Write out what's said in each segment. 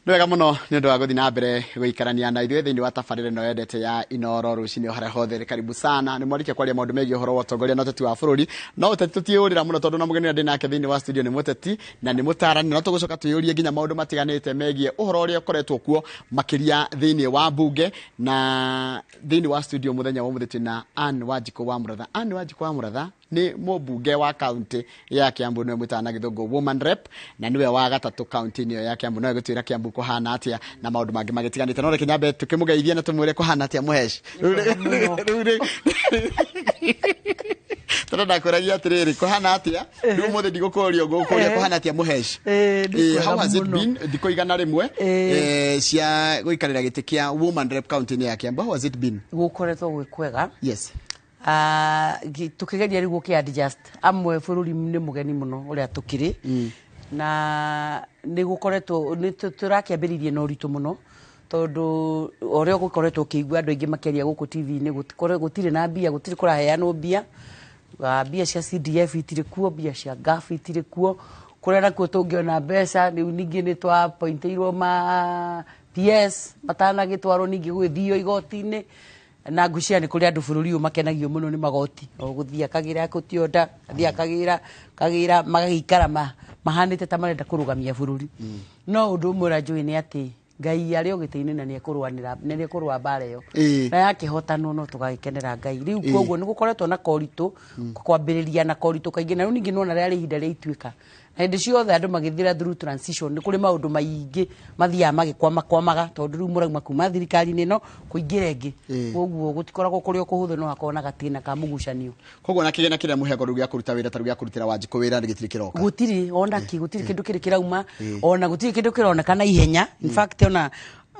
Nĩ wega mũno nĩ ũndũ wa gũthiĩ na mbere gũikarania na ithuĩ thĩinĩ wa tabarĩra ĩno yendete ya Inoro rũcinĩ o harĩa hothe rĩ. Karibu sana. Nĩ mwarĩkia kwaria maũndũ megiĩ ũhoro wa ũtongoria na ũteti wa bũrũri, no ũteti tũtiũrĩra mũno tondũ na mũgeni ũrĩa ndĩ nake thĩinĩ wa studio nĩ mũteti na nĩ mũtarani, no tũgũcoka twĩyũrie nginya maũndũ matiganĩte megiĩ ũhoro ũrĩa ũkoretwo kuo makĩria thĩinĩ wa mbunge. Na thĩinĩ wa studio mũthenya wa ũmũthĩ twĩna Ann Wanjikũ wa Mũratha. Ann Wanjikũ wa Mũratha nĩ mũmbunge wa kaunti ya Kiambu, nĩwe mwĩtaga na gĩthũngũ woman rep, na nĩwe wa gatatũ kaunti-inĩ ĩyo ya Kiambu. No egũtwĩra Kiambu kũhana atĩa na maũndũ mangĩ magĩtiganĩte, no reke nyambe tũkĩmũgeithie na tũmwĩre kũhana atĩa mũhesh. Rĩu tondũ ndakwĩragia atĩrĩrĩ, kũhana atĩa rĩu ũmũthĩ ndigũkũria, ngũkũria kũhana atĩa mũhesh. Nĩ How kwega has it mũno. been thikũ 100 cia gũikarĩra gĩtĩ kĩa woman rep kaunti-inĩ ya Kiambu? How has it been? Gũkoretwo gwĩ kwega. Tukĩgeria rĩu gũkĩ adjust amwe bũrũri nĩ mũgeni mũno ũrĩa tũkĩrĩ na nĩ gũkoretwo nĩ tũrakĩambĩrĩirie na ũritũ mũno tondũ ũrĩa gũkoretwo ũkĩigua andũ aingĩ makĩaria gũkũ TV-inĩ, gũtirĩ na mbia, gũtirĩ kũraheanwo mbia. Mbia cia CDF itirĩ kuo, mbia cia GAF itirĩ kuo, kũrĩa nakuo tũngĩona mbeca. Rĩu ningĩ nĩ twapointĩirwo ma PS matanagĩtwarwo ningĩ gũgĩthio igoti-inĩ, na ngwĩciria nĩ kũrĩ andũ bũrũri ũyũ makenagio mũno nĩ magoti o gũthiĩ akagĩra gũtionda, athiĩ akagĩra kagĩra, magagĩikara mahanĩte ta marenda kũrũgamia bũrũri. No ũndũ ũmwe ũrĩa njũĩ nĩ atĩ Ngai arĩ o gĩtĩ-inĩ na nĩekũrũanĩra, na nĩekũrũa mbara ĩyo na yakĩhotanwo no tũgagĩkenera Ngai rĩu. Koguo nĩ gũkoretwo na koritũ kwambĩrĩria na koritũ kaingĩ, na rĩu ningĩ nĩwona rĩarĩ ihinda rĩa ituĩka, na hĩndĩ ciothe andũ magĩthira through transition nĩ kũrĩ maũndũ maingĩ mathiaga magĩkwamakwamaga tondũ rĩu mũrauma kuma thirikari-inĩ ĩno kũingĩra ĩngĩ. Koguo gũtikoragwo kũrĩ o kũhũthũ, no hakorwo na gatĩna ka mũgucanio. Koguo na kĩgĩna kĩrĩa mũheagwo rĩu gĩa kũruta wĩra, ta rĩu gĩa kũrutĩra Wanjikũ wĩra, nĩ gĩtirĩ kĩroka? Gũtirĩ ona kĩ, gũtirĩ kĩndũ kĩrĩ kĩrauma, ona gũtirĩ kĩndũ kĩroneka na ihenya. In fact, ona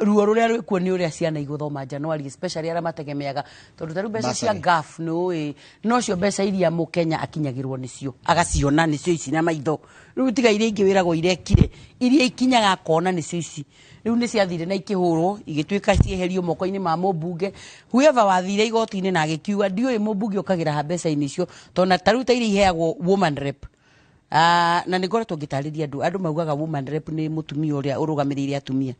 ruo rũrĩa rwĩkuo nĩ ũrĩa ciana igũthoma January, especially arĩa mategemeaga, tondũ ta rĩu mbeca cia Bursary. GAF nĩ ũĩ nocio mbeca iria mũkenya akinyagĩrwo nĩcio, agaciona nĩcio ici na maitho. Rĩu tiga iria ingĩ wĩragwo irekire, iria ikinyaga akona nĩcio ici. Rĩu nĩ ciathire na ikĩhũrwo, igĩtuĩka cieherio moko-inĩ ma mũmbunge whoever wathire igoti-inĩ na agĩkiuga ndiũĩ mũmbunge ũkagĩra ha mbeca-inĩ icio, tondũ na ta rĩu ta iria iheagwo woman rep. Na nĩ ngoretwo ngĩtarĩria andũ, andũ maugaga woman rep nĩ mũtumia ũrĩa ũrũgamĩrĩire atumia.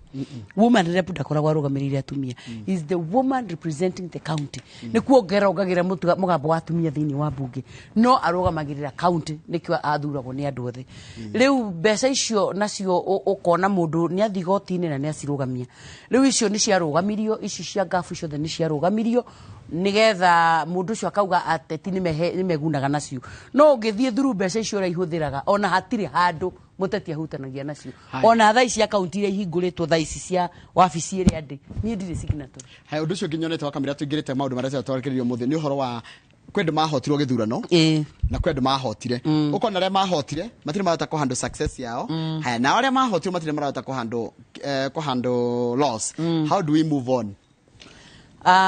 Woman rep ndakoragwo arũgamĩrĩire atumia, is the woman representing the county. Nĩ kuongerera ongagĩrĩra mũgambo wa atumia thĩinĩ wa mbunge, no arũgamagĩrĩra county, nĩkĩo athuragwo nĩ andũ othe. Rĩu mbeca icio nacio ũkona mũndũ nĩ athiĩ igoti-inĩ na nĩ acirũgamia. Rĩu icio nĩ ciarũgamirio, ici cia ngabu ciothe nĩ ciarũgamirio nĩgetha mũndũ ũcio akauga ateti nĩ megunaga nacio, no ũngĩthiĩ through mbeca icio ũrĩa ihũthĩraga, ona hatirĩ handũ mũteti ahutanagia nacio. Ona thaa ici akaunti iria ihingũrĩtwo thaa ici cia wabici ĩrĩa ndĩ niĩ, ndirĩ signatory. Haya, ũndũ ũcio ũngĩ nyonete wa kamĩra tũingĩrĩte maũndũ marĩa twarĩkĩrĩrio ũmũthĩ nĩ ũhoro wa kwĩ andũ mahotirwo gĩthurano na kwĩ andũ mahotire, ũkona arĩa mahotire matirĩ marahota kũhandle success yao. Haya, na arĩa mahotirwo matirĩ marahota kũhandle loss. How do we move on?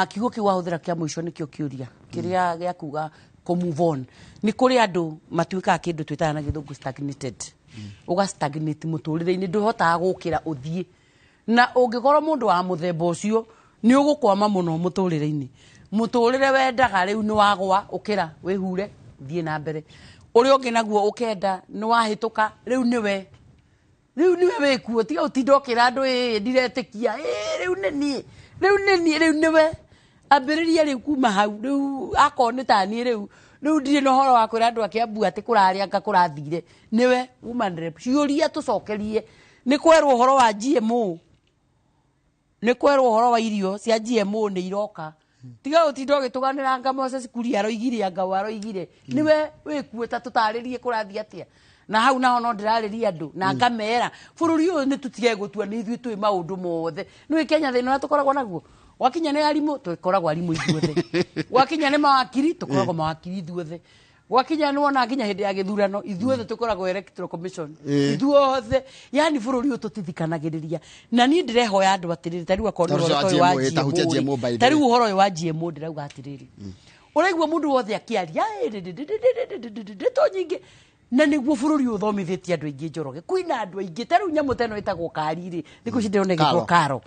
Kiugo kĩu wahũthĩra kĩa mũico nĩkĩo kĩũria kĩrĩa gĩa kuga kũ move on. Nĩ kũrĩ andũ matuĩkaga kĩndũ twĩtaga na gĩthũngũ stagnated. Ũga stagnate mũtũrĩre-inĩ, ndũhotaga gũkĩra ũthiĩ, na ũngĩkorwo mũndũ wa mũthemba ũcio nĩ ũgũkwama mũno mũtũrĩre-inĩ. Mũtũrĩre wendaga rĩu nĩ wagwa, ũkĩra, wĩhure, thiĩ na mbere. Ũrĩa ũngĩ naguo ũkenda nĩ wahĩtũka, rĩu nĩwe, rĩu nĩwe wĩkuo, tiga ũtinda ũkĩra andũ ĩĩ ndiretĩkia, ĩĩ rĩu nĩ niĩ, rĩu nĩ niĩ, rĩu nĩwe ambĩrĩria rĩu kuma hau. Rĩu akorwo nĩ ta niĩ, rĩu ndirĩ na ũhoro wa kwĩra andũ a Kiambu atĩ kũrarĩ anga kũrathire. Nĩwe woman rep, ciũria tũcokerie nĩ kwerwo ũhoro wa GMO, nĩ kwerwo ũhoro wa irio cia GMO nĩ iroka. Tiga ũtinda ũgĩtũganĩra anga Moses Kuria aroigire, anga aroigire. Nĩwe wĩkuo, ta tũtarĩrie kũrathiĩ atĩa. Na hau naho no ndĩrarĩria andũ na ngamera bũrũri ũyũ nĩ tũtige gũtua nĩ ithuĩ twĩ maũndũ mothe. Nĩũĩ Kenya thĩna ũrĩa tũkoragwo naguo, gwakinya nĩ arimũ tũkoragwo arimũ ithuothe, gwakinya nĩ mawakiri tũkoragwo mawakiri ithuothe, gwakinya nĩ wona nginya hĩndĩ ya gĩthurano ithuothe tũkoragwo electoral commission ithuothe. Yani bũrũri ũyũ tũtithikanagĩrĩria, na niĩ ndĩrehoya andũ atĩrĩrĩ, ta rĩu akorwo nĩ Ta ũhoro ũcio ũyũ wa wa GMO, ta hutia GMO rĩ, GMO by the ta rĩu way. ũhoro ũyũ wa GMO ndĩrauga atĩrĩrĩ, ũraigua mũndũ wothe akĩaria ndeto nyingĩ, na nĩguo bũrũri ũyũ ũthomithĩtie andũ aingĩ. Njoroge, kwĩna andũ aingĩ, ta rĩu nyamũ ta ĩno ĩtagwo kari rĩ, thikũ ici ndĩrona ĩgĩtwo Karo. karo.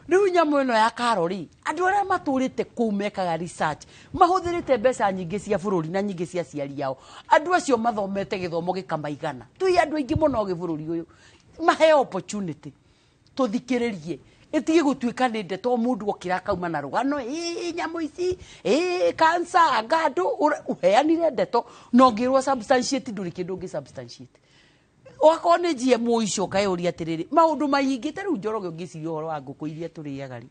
Rĩu nyamũ ĩno ya karo rĩ, andũ arĩa matũrĩte kũu mekaga research, mahũthĩrĩte mbeca nyingĩ cia bũrũri na nyingĩ cia aciari ao. Andũ acio mathomete gĩthomo gĩkamaigana. Twĩ andũ aingĩ mũno gĩ bũrũri ũyũ, maheo opportunity. Tũthikĩrĩrie, ĩtige gũtuĩka nĩ ndeto mũndũ okĩra akauma na rũgano, ĩ nyamũ ici, ĩ cancer, anga andũ ũheanire ndeto na ũngĩrwo substantiate, ndũrĩ kĩndũ ũngĩ substantiate. Wakorwo nĩ GMO icio, ũkeyũria atĩrĩrĩ, maũndũ maingĩ ta rĩu Njoroge, ũngĩciria ũhoro wa ngũkũ iria tũrĩaga rĩ,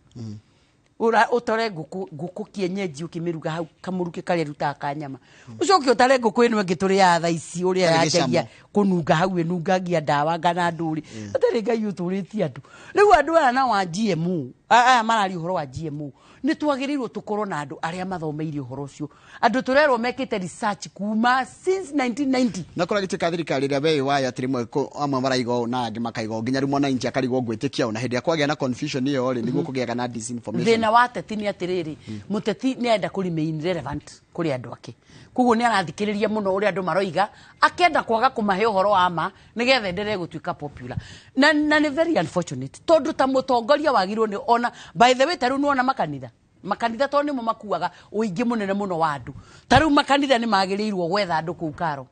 ũtore ngũkũ kienyeji, ũkĩmĩruga hau kamũrukĩ karĩa ĩrutaga ka nyama, ũcoke ũtare ngũkũ ĩno ĩngĩ tũrĩaga thaa ici, ũrĩa Ĩrĩ yanjagia gĩcamo. Kũnunga hau, ĩnungagia ndawa ngana ndũrĩ atarĩ Ngai ũtũrĩtie andũ. Rĩu andũ aya na wa GMO, aya mararia ũhoro wa GMO, nĩ twagĩrĩirwo tũkorwo na andũ arĩa mathomeire ũhoro ũcio, andũ tũrerwo mekĩte research kuma since 1990. Na kũrĩa gĩtuĩka thirikari ĩrĩa we wayo atĩ rĩmwe amwe maraiga ũũ na angĩ makaiga ũũ, nginya rĩu mwananchi akarigwo ngwĩtĩkia ũũ, na hĩndĩ ĩrĩa kwagĩa na confusion ĩyo rĩ, nĩguo kũgĩaga na disinformation. Thĩna wa ateti nĩ atĩrĩrĩ, mũteti nĩ arenda kũ remain relevant kũrĩ andũ ake, koguo nĩ arathikĩrĩria mũno ũrĩa andũ maroiga, akenda kwaga kũmahe ũhoro wa ma nĩgetha enderee gũtuĩka popular, na nĩ very unfortunate, tondũ ta mũtongoria wagĩrĩirwo nĩ ona, by the way, ta rĩu nĩwona makanitha, tondũ nĩmo makuaga ũingĩ mũnene mũno wa andũ, ta rĩu makanitha nĩ magĩrĩirwo gwetha andũ kũu karo,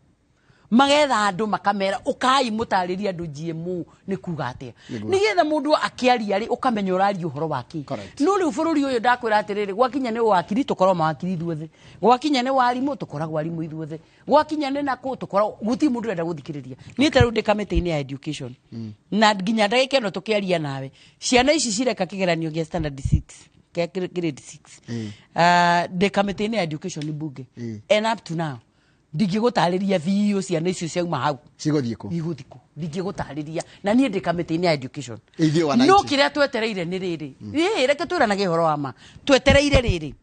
magetha andũ makamera, ũkai mũtarĩrie andũ GMO nĩ kuga atĩa, nĩgetha mũndũ akĩaria rĩ, ũkamenya ũraria ũhoro wa kĩ. No rĩu bũrũri ũyũ, ndakwĩra atĩrĩrĩ, gwakinya nĩ wakiri tũkorwo mawakiri ithuothe, gwakinya nĩ warimũ tũkoragwo arimũ ithuothe, gwakinya nĩ nakũ tũkoragwo, gũtirĩ mũndũ ũrenda gũthikĩrĩria. Niĩ ta rĩu ndĩ kamĩtĩ-inĩ ya education, na nginya ndagĩka ĩno tũkĩaria nawe, ciana ici cireka kĩgeranio gĩa standard 6, kĩa grade 6. Ndĩ kamĩtĩ-inĩ ya education bunge, and up to now ndingĩgũtarĩria biũ ciana icio ciauma hau cigũthiĩ kũ. Igũthiĩ kũ, ndingĩgũtarĩria, na niĩ ndĩ kamĩtĩ-inĩ ya education. Ithuĩ wananchi. No kĩrĩa twetereire nĩ rĩrĩ, ĩ reke twĩranage ũhoro wa ma, twetereire rĩrĩ,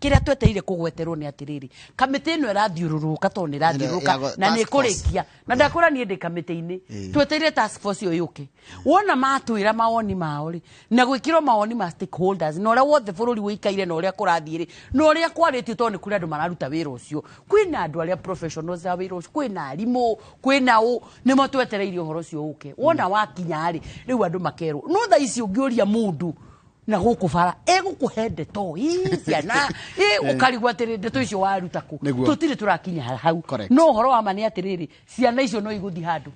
kĩrĩa twetereire kũgweterwo nĩ atĩrĩrĩ, kamĩtĩ ĩno ĩrathiũrũrũka, tondũ nĩ ĩrathiũrũrũka na nĩ task force. ĩkũrĩkia, na ndakwĩra niĩ ndĩ kamĩtĩ-inĩ, twetereire task force ĩyo yũke, wona matwĩra mawoni mao rĩ, na gwĩkĩrwo mawoni ma stakeholders na ũrĩa wothe bũrũri ũikaire na ũrĩa kũrathiĩ rĩ, na ũrĩa kwarĩtio, tondũ nĩ kũrĩ andũ mararuta wĩra ũcio, kwĩna andũ arĩa professionals a wĩra ũcio, kwĩna arimũ, kwĩna ũ, nĩmo twetereire ũhoro ũcio ũke. Wona wakinya rĩ, rĩu andũ makerwo. No thaa ici ũngĩũria mũndũ na gũkũ bara, ĩgũkũhe ndeto ĩ ciana ĩ, ũkarigwo atĩrĩ, ndeto icio waruta kũ? Tũtirĩ tũrakinya hau. No ũhoro wa ma nĩ atĩrĩrĩ, ciana icio no igũthiĩ handũ,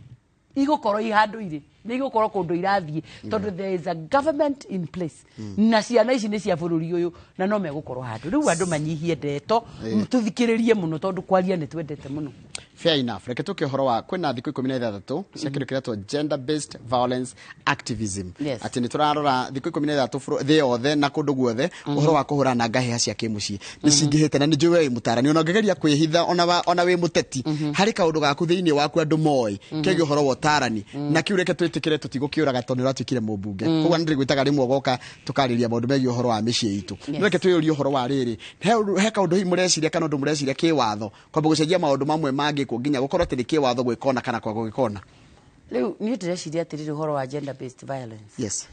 igũkorwo i handũ irĩ, nĩ igũkorwo kũndũ irathiĩ, tondũ there is a government in place, na ciana ici nĩ cia bũrũri ũyũ na no megũkorwo handũ. Rĩu andũ manyihie ndeto, tũthikĩrĩrie mũno, tondũ kwaria nĩ twendete mũno. Fair enough. Reke tũke ũhoro wa kwĩna thikũ 16 cia kĩndũ kĩretwo gender based violence activism. Atĩ nĩ tũrarora thikũ 16 thĩ yothe na kũndũ guothe, ũhoro wa kũhũrana na ngahĩha cia kĩmũciĩ nĩ cingĩhĩte, na nĩ njũĩ we wĩ mũtarani, ona ũngĩgeria kwĩhitha, ona wĩ mũteti, harĩ kaũndũ gaku thĩinĩ waku andũ moĩ kegiĩ ũhoro wa ũtarani, na kĩu reke twĩtĩkĩre tũtigũkĩũraga, tondũ nĩ ũratuĩkire mũmbunge, koguo nĩ ndĩrĩgwĩtaga rĩmwe ũgoka tũkarĩria maũndũ megiĩ ũhoro wa mĩciĩ itũ. No reke twĩyũrie ũhoro wa rĩrĩ, he kaũndũ hihi mũreciria kana ũndũ mũreciria kĩwatho kwamba gũcenjia maũndũ mamwe mangĩkwo nginya gũkorwo atĩ nĩ kĩwatho gwĩkona kana kwaga gwĩkona? Rĩu niĩ ndĩreciria atĩrĩrĩ, ũhoro wa gender based violence,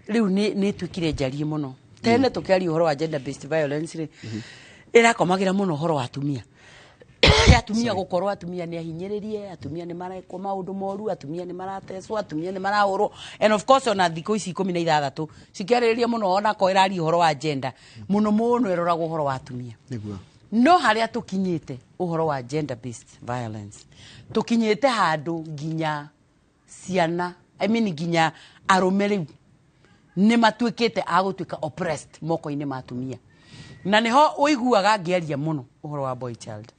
rĩu nĩ ĩtuĩkire njarie mũno. Tene tũkĩaria ũhoro wa gender based violence rĩ, ĩrakomagĩra mũno ũhoro wa atumia, atumia gũkorwo atumia nĩ ahinyĩrĩrie, atumia nĩ marekwo maũndũ moru, atumia nĩ maratecwo, atumia nĩ marahũrwo. And of course, ona thikũ ici 16 cikĩarĩrĩria mũno, onakorwo ĩraria ũhoro wa gender mũno mũno, ĩroragwo ũhoro wa atumia. No harĩa tũkinyĩte ũhoro wa gender based violence, tũkinyĩte handũ nginya ciana, I mean, nginya arũme rĩu nĩ matuĩkĩte a gũtuĩka oppressed moko-inĩ ma atumia, na nĩho ũiguaga ngĩaria mũno ũhoro wa boy child.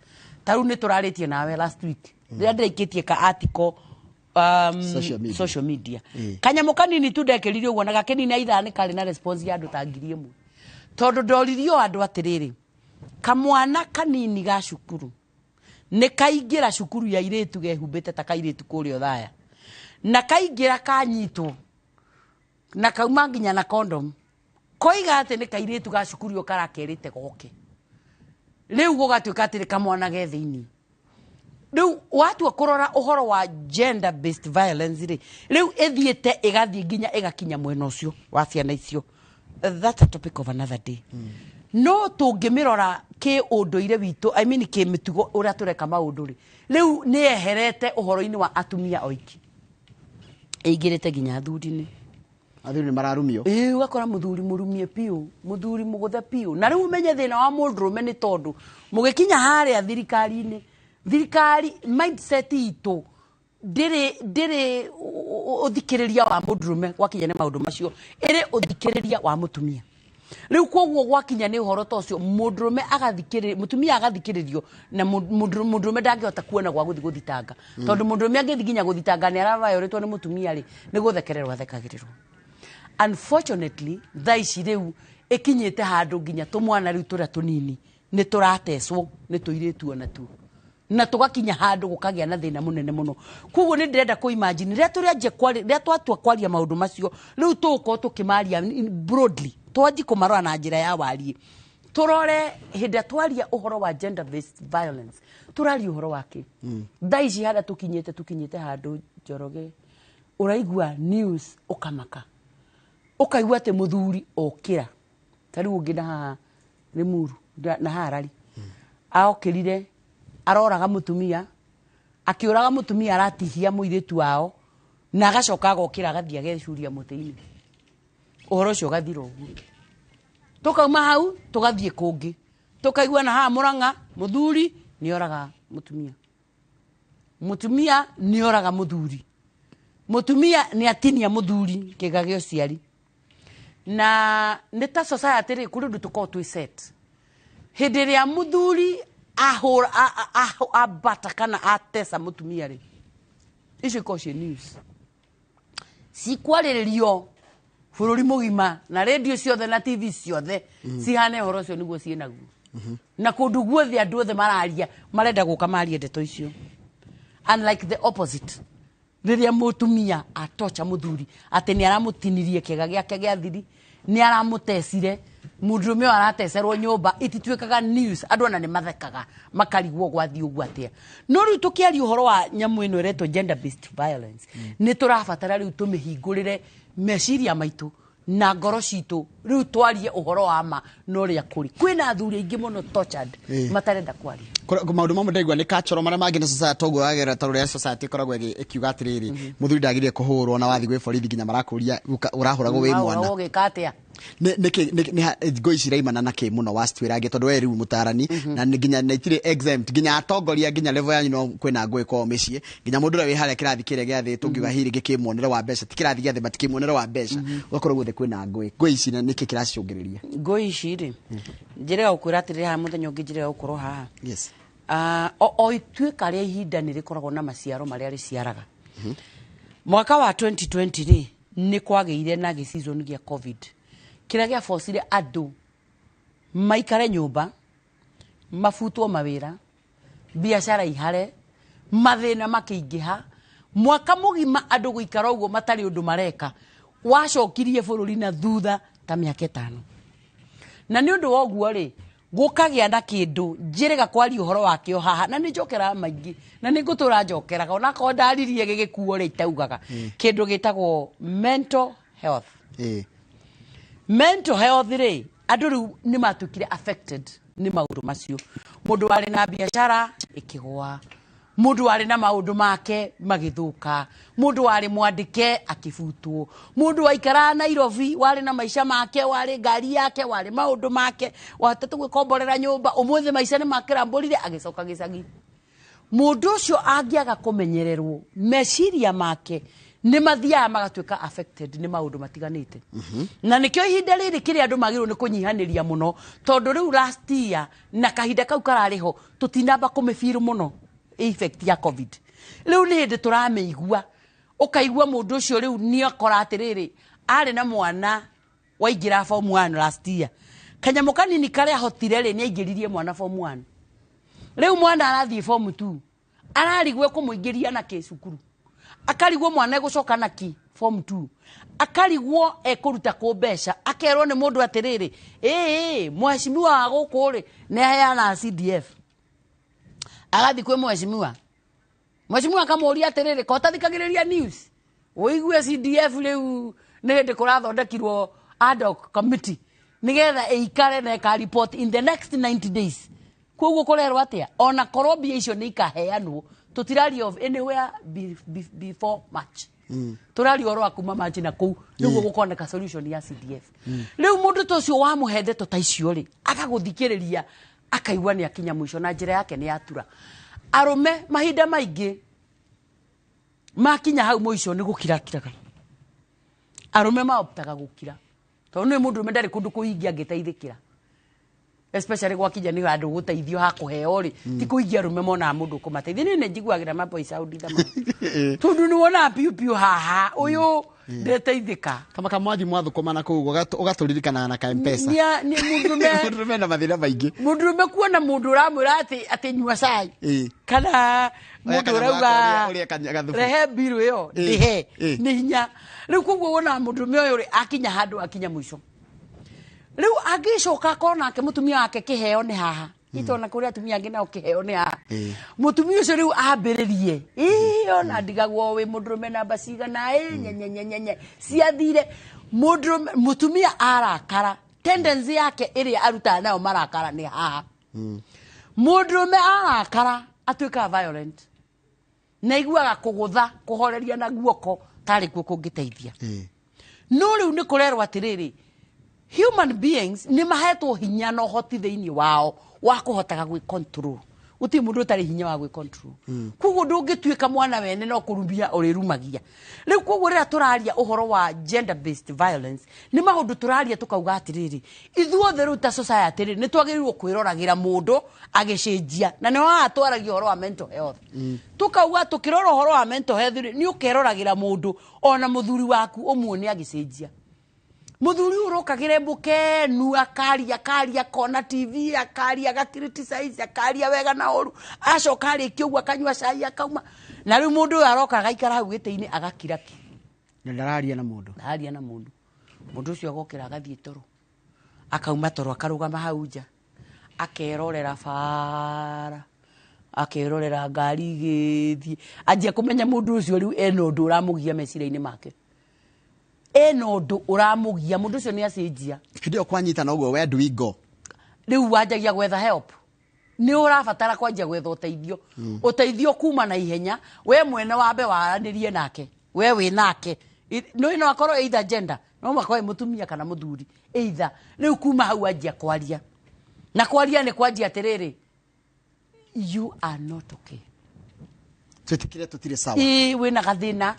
Ta rĩu nĩ tũrarĩtie nawe last week rĩrĩa ndĩraikĩtie ka article Social media. Social media. Kanyamũ kanini tu ndekĩrire ũguo na gakenini ithaa nĩ karĩ na response ya andũ ta 1000, tondũ ndoririo andũ atĩrĩrĩ, kamwana kanini ga cukuru nĩ kaingĩra cukuru ya irĩtu gehumbĩte ta kairĩtu kũrĩa ũthaya, na kaingĩra kanyitwo na kauma nginya na condom, koiga atĩ nĩ kairĩtu ga cukuru ĩyo karakerĩte goke. Rĩu gũgatuĩka atĩrĩ, kamwana ge thĩinĩ. Rĩu watua kũrora ũhoro wa gender based violence rĩ, rĩu ĩthiĩte ĩgathiĩ nginya ĩgakinya mwena ũcio wa ciana icio. That's a topic of another day. No tũngĩmĩrora kĩ ũndũire witũ, I mean, kĩ mĩtugo ũrĩa tũreka maũndũ rĩ, rĩu nĩ yeherete ũhoro-inĩ wa atumia oiki, ĩingĩrĩte nginya athuri-inĩ. Athuri nĩ mararumio. Ĩĩ, ũgakora mũthuri mũrumie biũ, mũthuri mũgũthe biũ. Na rĩu ũmenye thĩna wa mũndũrũme nĩ tondũ mũgĩkinya harĩa thirikari-inĩ, thirikari mindset itũ ndĩrĩ Ũthikĩrĩria wa mũndũrũme gwakinya nĩ maũndũ macio ĩrĩ ũthikĩrĩria wa mũtumia. Rĩu koguo gwakinya nĩ ũhoro ta ũcio, mũndũrũme agathikĩrĩrio, mũtumia agathikĩrĩrio, na mũndũrũme ndangĩhota kuona gwa gũthiĩ gũthitanga, tondũ mũndũrũme angĩthiĩ nginya gũthitanga nĩ aravayorĩtwo nĩ mũtumia rĩ, nĩ gũthekererwo athekagĩrĩrwo. Unfortunately, thaa ici rĩu ĩkinyĩte handũ nginya tũmwana rĩu tũrĩa tũnini nĩ tũratecwo nĩ tũirĩtu onatuo, na tũgakinya handũ gũkagĩa na thĩna mũnene mũno. Koguo nĩ ndĩrenda kũ imagine rĩrĩa tũrĩanjia rĩrĩa twatua kwaria maũndũ macio, rĩu tũgũkorwo tũkĩmaria broadly, twanji kũmarora na njĩra ya wariĩ, tũrore hĩndĩ ĩrĩa twaria ũhoro wa gender based violence tũraria ũhoro wa kĩ. Thaa ici harĩa tũkinyĩte handũ, Njoroge, ũraigua news ũkamaka, ũkaigua atĩ mũthuri okĩra, ta rĩu ũngĩ na haha Limuru na Harari aokĩrire aroraga mũtumia, akĩũraga mũtumia, aratihia mũirĩtu wao, na agacoka agokĩra agathiĩ agecuria mũtĩ-inĩ. Ũhoro ũcio ũgathira ũguo. Tũkauma hau tũgathiĩ kũngĩ, tũkaigua na haha Mũrang'a mũthuri nĩoraga mũtumia, mũtumia nĩoraga mũthuri, mũtumia nĩ atinia mũthuri kĩga gĩa ũciari. Na nĩ ta society rĩ, kũrĩ ũndũ tũkoragwo twĩ set hĩndĩ ĩrĩa mũthuri ahũra ambata kana atesa mũtumia rĩ, icio ikoragwo ciĩ news cikwarĩrĩrio bũrũri mũgima na radio ciothe na TV ciothe, cihane ũhoro ũcio nĩguo ciĩ naguo, na kũndũ guothe andũ othe mararia, marenda gũka marie ndeto icio. Unlike the opposite, rĩrĩa mũtumia atocha mũthuri atĩ nĩ aramũtinirie kĩga gĩake gĩa thiri, nĩ aramũtecire, mũndũrũme ũyũ aratecerwo nyũmba, itituĩkaga news. Andũ ona nĩ mathekaga makarigwo gwathiĩ ũguo atĩa. No rĩu tũkĩaria ũhoro wa nyamũ ĩno ĩretwo gender based violence, nĩ tũrabatara rĩu tũmĩhingũrĩre meciria maitũ na ngoro citũ, rĩu twarie ũhoro wa ma na ũrĩa kũrĩ. Kwĩna athuri aingĩ mũno tortured matarenda kwaria. Maũndũ mamwe ndaigua nĩ cultural, marĩa mangĩ nĩ society. Ũguo wagera ta ũrĩa society ĩkoragwo ĩkiuga atĩrĩrĩ, mũthuri ndagĩrĩire kũhũrwo, na wathiĩ gwĩ borithi nginya marakũria ũrahũragwo wĩ mwana. Ũrahũragwo ũgĩka atĩa? Nĩ ngũ ici iraimana na kĩ mũno wacitwĩrangie, tondũ we rĩu mũtarani na nĩ nginya na itirĩ exempt, nginya atongoria, nginya level yanyu no kwĩna ngũĩ kwao mĩciĩ, nginya mũndũ ũrĩa wĩ harĩa kĩrathi kĩrĩa gĩa thĩ, tũngiuga hihi rĩngĩ kĩ muonere wa mbeca, ti kĩrathi gĩa thĩ but kĩ muonere wa mbeca, ũgakorwo guothe kwĩna ngũĩ. Ngũĩ ici nĩkĩ kĩracicũngĩrĩria? Ngũĩ ici rĩ, njĩrĩga gũkwĩra atĩrĩrĩ, haha mũthenya ũngĩ njĩrĩga gũkorwo haha. O ituĩka rĩa ihinda nĩ rĩkoragwo na maciaro marĩa rĩciaraga. Mwaka wa 2020 rĩ, nĩ kwagĩire na gĩ-season gĩa COVID kĩrĩa gĩabocire andũ maikare nyũmba, mabutwo mawĩra, biacara ihare, mathĩna makĩingĩha. Mwaka mũgima andũ gũikara ũguo matarĩ ũndũ mareka wacokirie bũrũri na thutha ta mĩaka 5. Na nĩ ũndũ wa ũguo rĩ, gũkagĩa na kĩndũ njĩrĩga kwaria ũhoro wakĩo haha, na nĩ njokeraga maingĩ na nĩ ngũtũra njokeraga, onakorwo ndaririe gĩgĩkuo rĩ, itaugaga kĩndũ gĩtagwo mental health. Mental health rĩ, andũ rĩu nĩ matuĩkire affected nĩ maũndũ macio. Mũndũ warĩ na biacara ĩkĩgũa, mũndũ warĩ na maũndũ make magĩthũka, mũndũ warĩ mwandĩke akĩbutwo, mũndũ waikaraga Nairobi warĩ na maica make, warĩ ngari yake, warĩ maũndũ make, wahotete gwĩkomborera nyũmba, ũmũthĩ maica nĩ makĩrambũrire agĩcoka gĩcagi. Mũndũ ũcio angĩaga kũmenyererwo, meciria make nĩ mathiaga magatuĩka affected nĩ maũndũ matiganĩte. Na nĩkĩo ihinda rĩrĩ kĩrĩa andũ magĩrĩirwo nĩ kũnyihanĩria mũno, tondũ rĩu last year na kahinda kau kararĩ ho tũtinamba kũmĩbirũ mũno effect ya COVID. Rĩu nĩ hĩndĩ tũramĩigua, ũkaigua mũndũ ũcio rĩu nĩ akora atĩrĩrĩ, arĩ na mwana waingĩra form 1 last year, kanyamũ kanini karĩa ahotire rĩ, nĩ aingĩririe mwana form 1. Rĩu mwana arathiĩ form 2, ararigwo kũmũingĩria na kĩ cukuru, akarigwo mwana egũcoka na ki form 2, akarigwo ekũruta kũ mbeca, akerwo nĩ mũndũ atĩrĩrĩ, ĩĩ mheshimiwa wa gũkũ rĩ nĩ aheanaga CDF. Agathiĩ kwĩ mheshimiwa, mheshimiwa akamũria atĩrĩrĩ, ko ũtathikagĩrĩria news ũigue CDF rĩu nĩ hĩndĩ kũrathondekirwo ad hoc committee nĩgetha ĩikare na ĩka report in the next 90 days. Koguo kũrerwo atĩa, ona korwo mbia icio nĩ ikaheanwo, tũtiraria of anywhere before March, tũraria ũhoro wa kuma March na kũu nĩguo gũkoneka solution ya CDF. Rĩu mũndũ ta ũcio wamũhe ndeto ta icio rĩ, agagũthikĩrĩria akaigua nĩ akinya mũico na njĩra yake nĩ yatura. Arũme mahinda maingĩ Makinya hau mũico nĩ gũkirakiraga. Arũme maoptaga gũkira tondũ nĩ mũndũrũme ndarĩ kũndũ kũingĩ angĩteithĩkĩra, especially gwakinya nĩ handũ gũteithio ha kũheo rĩ, ti kũingĩ arũme monaga mũndũ ũkũmateithia. Niĩ nĩ njiguagĩra maboys aunditha mũno tondũ nĩ wonaga piũ piũ haha ũyũ ndeteithĩka. Kama kamwathi mwathũkũma na kũu ũgatũririkanaga na ka Mpesa. Nĩ mũndũrũme. Mũndũrũme na mathĩna maingĩ. Mũndũrũme kuona mũndũ ũramwĩra atĩ nyua cai kana Oya mũndũ kanyamũ ũrauga gaka ũrĩe gathubu. Rehe mbirũ ĩyo ndĩhe nĩ hinya. Rĩu koguo wonaga mũndũrũme ũyũ rĩ, akinya handũ akinya mũico, rĩu angĩcoka akorwo nake mũtumia wake kĩheo nĩ haha itona kũrĩ atumia angĩ nao kĩheo nĩ haha, mũtumia ũcio rĩu ambĩrĩrie ĩĩ ona ndigagwo wĩ mũndũrũme namba cigana ĩ nyenyenyenyenye ciathire. Mũndũrũme, mũtumia arakara, tendency yake ĩrĩa arutaga nayo marakara nĩ haha. Mũndũrũme arakara atuĩkaga violent na iguaga kũgũtha kũhoreria na guoko tarĩ kuo kũngĩteithia. No rĩu nĩ kũrerwo atĩrĩrĩ, human beings nĩ mahetwo hinya na ũhoti thĩinĩ wao wa kũhotaga gwĩ control. Gũtirĩ mũndũ ũtarĩ hinya wa gwĩ control. Koguo ndũngĩtuĩka mwana wene no kũrumia ũrĩrumagia. Rĩu koguo rĩrĩa tũraria ũhoro wa gender based violence, nĩ maũndũ tũraria tũkauga atĩrĩrĩ, ithuothe rĩu ta society rĩ, nĩ twagĩrĩirwo kwĩroragĩra mũndũ agĩcenjia, na nĩ haha twaragia ũhoro wa mental health. Tũkauga tũkĩrora ũhoro wa mental health rĩ, nĩ ũkeroragĩra mũndũ ona mũthuri waku ũmuone agĩcenjia. Mũthuri ũyũ ũrokagĩre mũkenu, akaria akaria, akona TV, akaria, agacriticize, akaria wega na ũru, acoka arĩkia ũguo akanyua cai akauma, na rĩu mũndũ ũyũ aroka agaikara hau gĩtĩ-inĩ agakira ki. Na ndararia na mũndũ. Ndaria na mũndũ. Mũndũ ũcio agokĩra agathiĩ toro, akauma toro, akarũgama hau nja, akerorera bara, akerorera ngari igĩthiĩ, anjia kũmenya mũndũ ũcio rĩu ena ũndũ ũramũgia meciria-inĩ make, ena ũndũ ũramũgia. Mũndũ ũcio nĩ acenjia. Hĩndĩ ĩyo kwanyitana ũguo, where do we go? Rĩu wanjagia gwetha help. Nĩ ũrabatara kwanjia gwetha ũteithio, ũteithio kuma na ihenya. We mwene wambe waranĩrie nake, we wĩ nake. No akorwo either gender, no makorwo ĩ mũtumia kana mũthuri either. Rĩu kuma hau anjia kwaria, na kwaria nĩ kwanjia atĩrĩrĩ, you are not okay. Twĩtĩkĩre tũtirĩ sawa. Ĩ, wĩna gathĩna.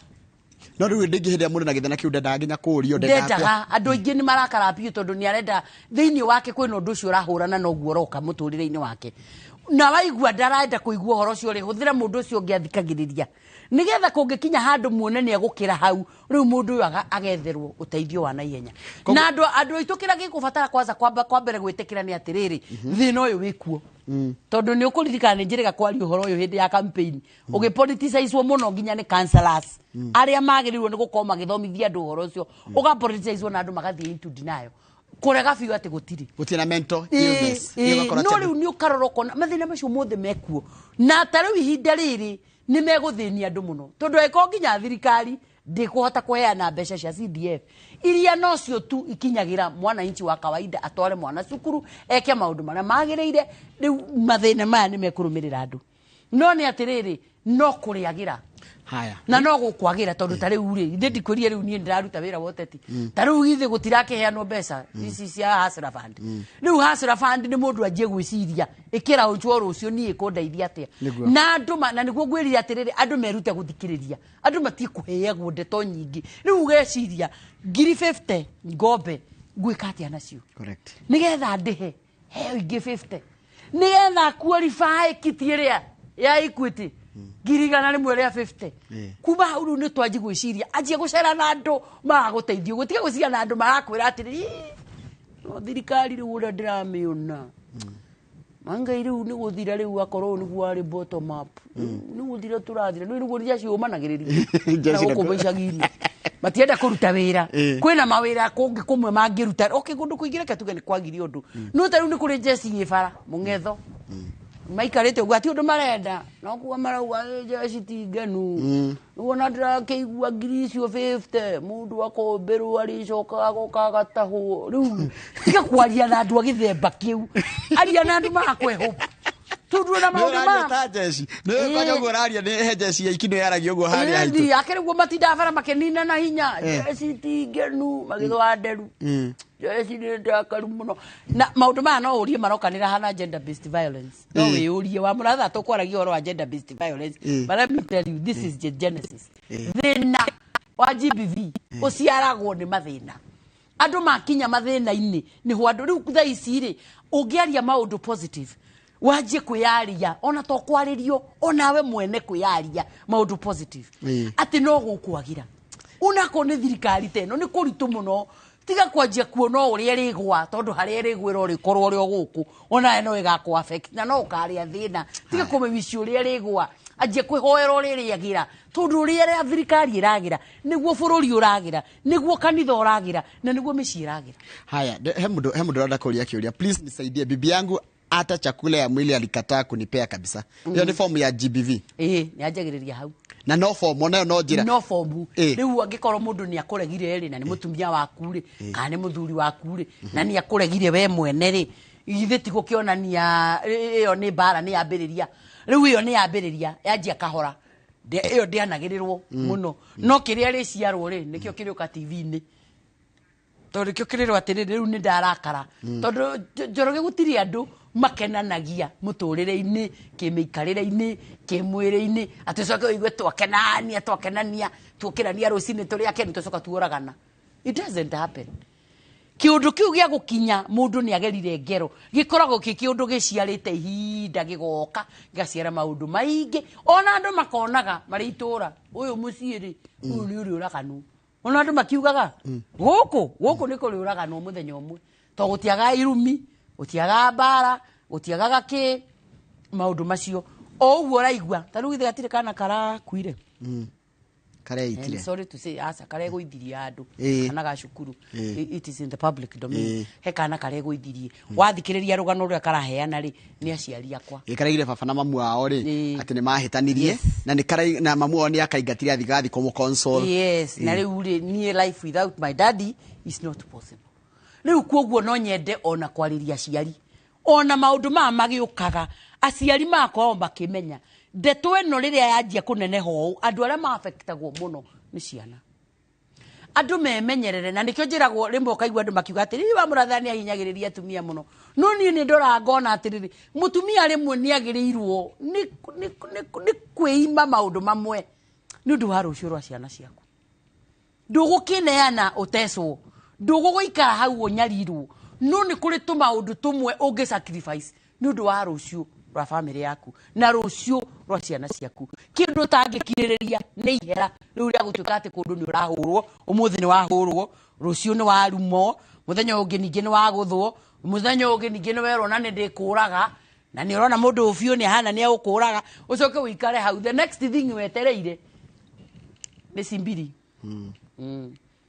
No rĩu ndingĩ hĩndĩ ĩrĩa mũndũ na gĩthĩna kĩu ndendaga nginya kũũrio, ndendaga. Ndendaga. Andũ aingĩ nĩ marakara biũ tondũ nĩ arenda thĩinĩ wake kwĩna ũndũ ũcio ũrahũrana noguo ũroka mũtũrĩre-inĩ wake, na waigua ndarenda kũigua ũhoro ũcio rĩ, hũthĩra mũndũ ũcio ũngĩ athikagĩrĩria, nĩgetha kũngĩkinya handũ muone nĩ egũkĩra hau, rĩu mũndũ ũyũ agetherwo ũteithio wa naihenya. Na andũ aitũ kĩrĩa gĩkũbatara kwanza kwa mbere gwĩtĩkĩra nĩ atĩrĩrĩ, thĩna ũyũ wĩkuo, tondũ nĩ ũkũririkana nĩ njĩrĩga kwaria ũhoro ũyũ hĩndĩ ya campaign, ũgĩpoliticizewo mũno nginya nĩ councillors arĩa magĩrĩirwo nĩ gũkorwo magĩthomithia andũ ũhoro ũcio, ũgapoliticizewo na andũ magathiĩ into denial, kũrega biũ atĩ gũtirĩ. Gũtirĩ na mental illness. Nĩ ũgakora No atĩ rĩu nĩ ũkarora ũkona mathĩna macio mothe mekuo, na ta rĩu ihinda rĩrĩ nĩ megũthĩnia andũ mũno, tondũ angĩkorwo nginya thirikari ndĩkũhota kũheana mbeca cia CDF iria nocio tu ikinyagĩra mwananchi wa kawaida atware mwana cukuru eke maũndũ marĩa magĩrĩire, rĩu mathĩna maya nĩ mekũrũmĩrĩra andũ. No nĩ atĩrĩrĩ, no kũrĩagĩra. Haya. Na no gũkwagĩra, tondũ ta rĩu rĩ, ithe ndikwĩrie, rĩu niĩ ndĩraruta wĩra wa ũteti, ta rĩu githĩ gũtirakĩheanwo mbeca ici cia Hustler Fund? Rĩu Hustler Fund nĩ mũndũ anjie gwĩciria ĩkĩra ũnjwo rũciũ niĩ ĩkũndeithia atĩa. Nĩguo. Na andũ na nĩguo ngwĩrire atĩrĩrĩ, andũ merute gũthikĩrĩria, andũ matie kũheagwo ndeto nyingĩ. Rĩu ũgeciria ngiri 50 ngombe ngwĩka atĩa nacio? Nĩgetha ndĩhe heo ingĩ 50, nĩgetha qualify kiti ĩrĩa ya Equity 150,000. Kuma hau rĩu nĩ twanji gwĩciria, anjie gũcera na andũ maragũteithio, gũtiga gwĩciria na andũ marakwĩra atĩrĩ, "Ii, no thirikari rĩu ũrĩa ndĩramĩona mangai rĩu nĩ gũthira, rĩu akorwo ũyũ nĩguo warĩ bottom up, nĩ gũthira tũrathira." Nĩ nĩguo jeshi ũmanagĩrĩria na Jeshi gũkũ icagi-inĩ matienda kũruta wĩra. Kwĩna mawĩra kũngĩ kũmwe mangĩruta. Okay, kũndũ kũingĩ reke tuge nĩ kwagire ũndũ, no ta rĩu nĩ kũrĩ jeshi ĩ bara mũng'etho maikarĩte ũguo, ati ũndũ marenda no kuga marauga, "Ĩ, jeshi ti ngenu nĩwona ndĩrakĩigua ngiri icio 50 mũndũ akombĩrwo arĩcokaga agoka agatahwo." Rĩu tiga kwaria na andũ a gĩthemba kĩu, aria na andũ marakwe hope. Tondũ ona maũndũ Nĩ ma ta jeshi. Nĩ kwanja ũguo ũraria nĩ he jeshi ya ikino yaragia ũguo harĩa haitũ. Ĩni, akĩrĩ guo matindaga bara makĩnina na hinya. Eh. Jeshi ti ngenu magĩthũa nderu. Jeshi nĩ ndakaru mũno. Na maũndũ maya no ũrie marokanĩra hana gender based violence. No Eh. wĩyũrie wa mũratha tũkwaragia ũhoro wa gender based violence. Eh. But let me tell you, this is the genesis. Eh. Thĩna wa GBV ũciaragwo nĩ mathĩna. Andũ makinya mathĩna-inĩ nĩho andũ rĩu thaa ici rĩ ũngĩaria maũndũ positive wanjie kwĩyaria ona to kwarĩrio onawe mwene kwĩyaria maũndũ positive Ĩĩ. atĩ no gũkwagira onakorwo nĩ thirikari ta ĩno nĩ kũritũ mũno tiga kwanjia kuona o ũrĩa ĩrĩgwa tondũ harĩa ĩrĩgwĩra ũrĩkorwo ũrĩ o gũkũ onawe no ĩgakũ affect na no ũkarĩa thĩna. Tiga kũmĩwici ũrĩa ĩrĩgwa, anjia kwĩhoera ũrĩa ĩrĩagĩra tondũ ũrĩa ĩrĩa thirikari ĩragĩra nĩguo bũrũri ũragĩra, nĩguo kanitha ũragĩra, na nĩguo mĩciĩ ĩragĩra. Haya, he mundu arenda kuuria kiuria. Please nisaidie, bibi yangu hata chakula ya mwili alikataa kunipea kabisa. Hiyo ni form ya GBV. Ĩĩ, nĩ anjagĩrĩria hau. Na no form, onayo no njĩra. No fomu. Ĩĩ. Rĩu angĩkorwo mũndũ nĩ akũregire rĩ, na nĩ mũtumia waku rĩ, kana nĩ mũthuri waku rĩ, na nĩ akũregire we mwene rĩ, githĩ ti gũkĩonania ĩyo nĩ mbara nĩ yambĩrĩria? Rĩu ĩyo nĩ yambĩrĩria yanjia kahora. Ĩyo ndĩanagĩrĩrwo mũno, no kĩrĩa rĩciarwo rĩ nĩkĩo kĩrĩũka TV-inĩ tondũ nĩkĩo kĩrĩrwo atĩrĩrĩ, rĩu nĩ ndarakara tondũ Njoroge gũtirĩ andũ makenanagia mũtũrĩre-inĩ, kĩmĩikarĩre-inĩ, kĩmwĩrĩ-inĩ, atĩ ũcoke ũigue twakenania twakenania tuokĩrania rũcinĩ tũrĩ akenu tũcoka tuoragana. It doesn't happen. Kĩũndũ kĩu gĩa gũkinya mũndũ nĩ agerire ngero gĩkoragwo gĩ kĩũndũ gĩciarĩte ihinda gĩgoka gĩgaciara maũndũ maingĩ, ona andũ makonaga marĩ itũra ũyũ mũciĩ rĩ, ũyũ nĩ ũrĩ ũraganwo, ona andũ makiugaga gũkũ gũkũ nĩ kũrĩ ũraganwo mũthenya ũmwe to gũtiagaga irumi, gũtiagaga mbara, gũtiagaga kĩ maũndũ macio o ũguo ũraigua. Ta rĩu githĩ gatirĩ kana karakuire? Kareitire. And sorry to say, aca karegũithirie andũ. Ĩĩ. Kana ga cukuru. Ĩĩ. It is in the public domain. Ĩĩ. He kana karegũithirie, wathikĩrĩria rũgano rũrĩa karaheana rĩ, nĩ aciari akwa. Ĩ karaigire baba na mamu wao rĩ Ĩĩ. atĩ nĩ mahĩtanirie. Na nĩ karai na mamu wao nĩ akaingatire athigathi kũmũ console. Yes, na rĩu rĩ, niĩ life without my daddy is not possible. Rĩu kuoguo no nyende ona kwarĩria aciari, ona maũndũ maya magĩũkaga aciari magakorwo makĩmenya ndeto ĩno rĩrĩa yanjia kũneneha ũũ, andũ arĩa maafektagwo mũno nĩ ciana. Andũ memenyerere, na nĩkĩo njĩragwo rĩmwe ũkaigua andũ makiuga atĩrĩrĩ, wa mũratha nĩ ahinyagĩrĩria atumia mũno, no niĩ nĩ ndoraga ngona atĩrĩrĩ, mũtumia rĩmwe nĩ agĩrĩirwo nĩ kwĩima maũndũ mamwe nĩ ũndũ wa rũciũ rwa ciana ciaku. Ndũgũkĩneana ũtecwo, ndũgũgũikara hau ũnyarirwo, no nĩ kũrĩ tũmaũndũ tũmwe ũngĩ sacrifice nĩ ũndũ wa rũciũ rwa bamĩrĩ yaku na rũciũ rwa ciana ciaku. Kĩndũ ũtangĩkirĩrĩria nĩ ihera rĩu rĩa gũtuĩka atĩ kũndũ nĩ ũrahũrwo, ũmũthĩ nĩ wahũrwo, rũciũ nĩ warumwo, mũthenya ũngĩ ningĩ nĩ wagũthwo, mũthenya ũngĩ ningĩ nĩ werwo na nĩ ndĩkũraga, na nĩ ũrona mũndũ ũyũ biũ nĩ ahana nĩ egũkũraga, ũcoke ũikare hau. The next thing wetereire nĩ cimbiri.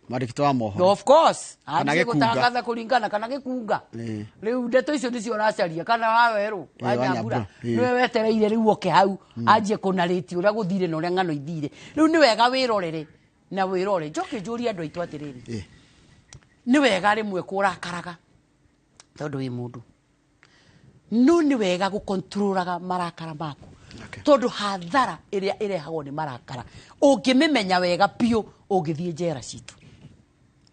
Mwandĩki wa mohoro. Of course. Kana Anjie gĩkunga. Gũtangatha kũringana kana gĩkunga. Ĩĩ. Rĩu ndeto icio nĩcio ũracaria kana wawerũ Ĩĩ, wa wa Nyambura. Nyambura, ĩĩ. Nĩwe wetereire rĩu oke hau anjie kũnarĩti ũrĩa gũthire na ũrĩa ng'ano ithire. Rĩu nĩ wega wĩrorere na wĩrore. Njoke njũrie andũ aitũ atĩrĩrĩ. Ĩĩ. Nĩ wega rĩmwe kũrakaraga tondũ wĩ mũndũ. No nĩ wega gũkontrolaga marakara maku. Tondũ hathara ĩrĩa ĩrehagwo nĩ marakara ũngĩmĩmenya wega biũ ũngĩthiĩ njera citũ.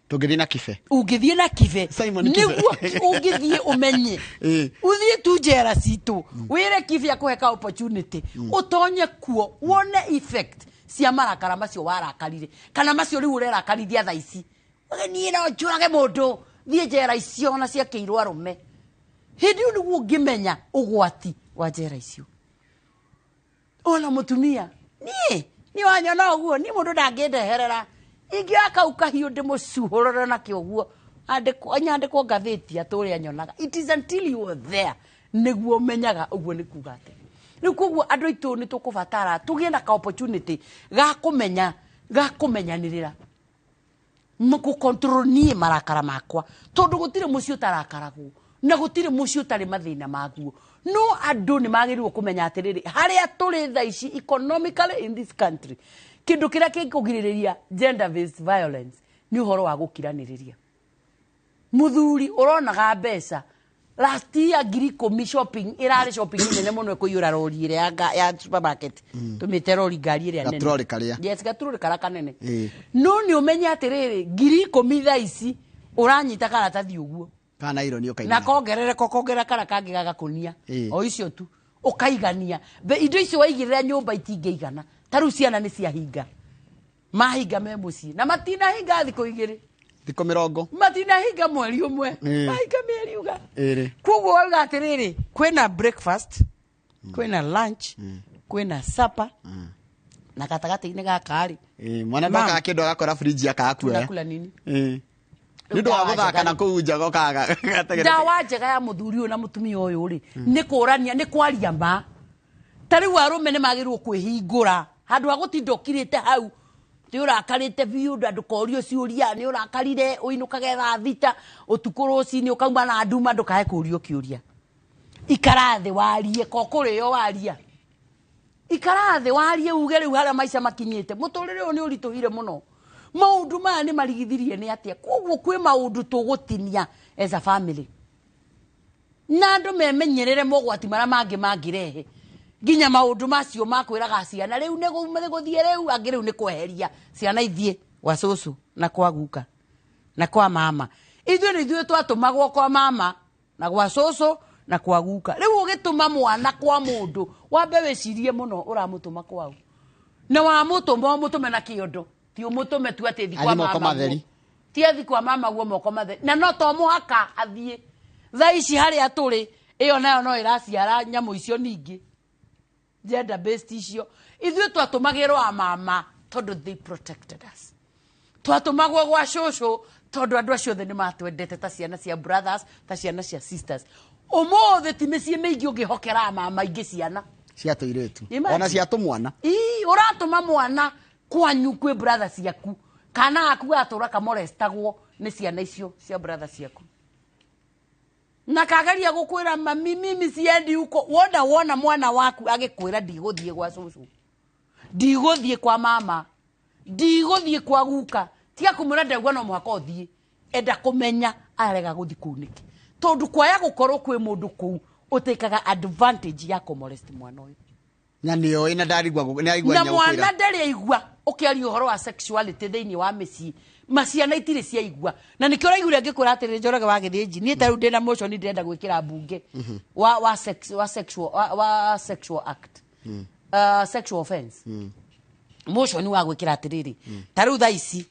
Tũngĩthiĩ na kibe. Ũngĩthiĩ na kibe. Simon Kibe. Nĩguo ũngĩthiĩ ũmenye. Ĩĩ. Ũthiĩ tu njera citũ wĩre kibe akũhe ka opportunity ũtonye kuo wone effect cia marakara macio warakarire kana macio rĩu ũrerakarithia thaa ici. Uge niĩ no njũrage mũndũ, thiĩ njera icio ona ciakĩirwo arũme. Hĩndĩ ĩyo nĩguo ũngĩmenya ũgwati wa njera icio. Ona mũtumia niĩ niĩ wanyona ũguo niĩ mũndũ ndangĩndeherera, ingĩoya kau kahiũ ndĩmũcuhũrũre nakĩo ũguo nyandĩkwo ngathĩti atũrĩa nyonaga. It is until you are there nĩguo ũmenyaga ũguo nĩ kuga atĩ rĩu koguo andũ aitũ nĩ tũkũbatara tũgĩe na ka opportunity ga kũmenya, ga kũmenyanĩrĩra, gũcontrol niĩ marakara makwa tondũ gũtirĩ mũciĩ ũtarakaragwo na gũtirĩ mũciĩ ũtarĩ mathĩna maguo. No andũ nĩ magĩrĩirwo kũmenya atĩrĩrĩ, harĩa tũrĩ thaa ici economically in this country, kĩndũ kĩrĩa kĩngũgirĩrĩria gender based violence nĩ ũhoro wa gũkiranĩrĩria. Mũthuri ũronaga mbeca Last year 10,000 shopping ĩrarĩ shopping nene mũno ĩkũiyũra rori ĩrĩa ya supermarket, tũmĩte rori, ngari ĩrĩa nene. Gaturori karĩa. Yes, gaturori karĩa kanene. Ĩĩ. No nĩ ũmenye atĩrĩrĩ, 10,000 thaa ici ũranyita karatathi ũguo kana ironi na ũkaigana. Kongerereka ũkongerera kara kangĩ gagakũnia. Ĩĩ. O icio tu ũkaigania. Indo icio waigĩrĩra nyũmba itingĩigana. Ta rĩu ciana nĩ ciahinga, mahinga me mũciĩ na matinahinga thikũ 2. Thikũ 20. Matinahinga mweri ũmwe. Ĩĩ. Mahinga mĩeri uga. Ĩrĩ. Koguo wauga atĩrĩrĩ, kwĩna breakfast, kwĩna lunch, kwĩna supper, na gatagatĩ-inĩ gaka rĩ, Ĩĩ, mwana Ma'am. ndokaga kĩndũ agakora fridge akaga kuoya. Tunakula nini? Ĩĩ. Nĩ ũndũ wa Ndawa gũthaka njega na rĩ. kũu nja gokaga gatagatĩ. Ndawa njega ya mũthuri ũyũ na mũtumia ũyũ rĩ, nĩ kũrania, nĩ kwaria ma. Ta rĩu arũme nĩ magĩrĩirwo kwĩhingũra handũ ha gũtinda ũkirĩte hau nĩ ũrakarĩte biũ, na ndũkorio ciũria, nĩ ũrakarire ũinũkage thaa 6 ũtukũ, rũcinĩ ũkauma na nduma, ndũkae kũrio kĩũria. Ikara thĩ warie, ko kũrĩo waria, ikara thĩ warie, uge rĩu harĩa maica makinyĩte, mũtũrĩre ũyũ nĩ ũritũhire mũno, maũndũ maya nĩ marigithirie nĩ atĩa. Koguo kwĩ maũndũ tũgũtinia as a family na andũ memenyerere mogwati marĩa mangĩ mangĩrehe, nginya maũndũ macio makwĩraga ciana rĩu nĩ gũthiĩ rĩu angĩ rĩu nĩ kweheria ciana ithiĩ gwa cũcũ na kwa guka na kwa mama. Ithuĩ nĩ ithuĩ twatũmagwo kwa mama na gwa cũcũ na kwa guka. Rĩu ũgĩtũma mwana kwa mũndũ, wambe wĩcirie mũno ũramũtũma kwau, na wamũtũma ũmũtũme na kĩondo, ti ũmũtũme tu atĩ thi kwa Athiĩ moko mama matheri. guo. Ti athi kwa mama guo moko matheri, na no to mũhaka athiĩ. Thaa ici harĩa tũrĩ, ĩyo nayo no ĩraciara nyamũ icio ningĩ, gender based icio. Ithuĩ twatũmagĩrwo a mama tondũ they protected us, twatũmagwo gwa cũcũ tondũ andũ acio othe nĩ matwendete ta ciana cia brothers, ta ciana cia sisters. Ũmũthĩ ti mĩciĩ mĩingĩ ũngĩhokera mama ingĩ ciana cia tũirĩtu. Imagine. Ona cia tũmwana. Ii, ũratũma mwana kwanyu kwĩ brother ciaku, kana gaku gatũra kamorestagwo nĩ ciana icio cia brother ciaku, na kageria gũkwĩra, "Mami, mimi siendi huko." Wona wona mwana waku agĩkwĩra, "Ndigũthiĩ gwa cũcũ, ndigũthiĩ kwa mama, ndigũthiĩ kwa guka," tiga kũmwĩra ndauga no mũhaka ũthiĩ. Enda kũmenya arega gũthiĩ kũu nĩkĩ, tondũ kwaya gũkorwo kwĩ mũndũ kũu ũtĩkaga advantage ya kũmolest mwana ũyũ. Na nĩ oĩ na ndarigua nĩ aigua Na nginya mwana gũkwĩra. Ndarĩ aigua ũkĩaria ũhoro wa sexuality thĩinĩ wa mĩciĩ, maciana itirĩ ciaigua, na nĩkĩo ũraiguire ngĩkwĩra atĩrĩrĩ, Njoroge wa Gĩthĩnji, niĩ ta rĩu ndĩna motion ndĩrenda gwĩkĩra mbunge wa sex, wa sexual, wa sexual act, sexual offense motion wa gwĩkĩra atĩrĩrĩ, ta rĩu thaa ici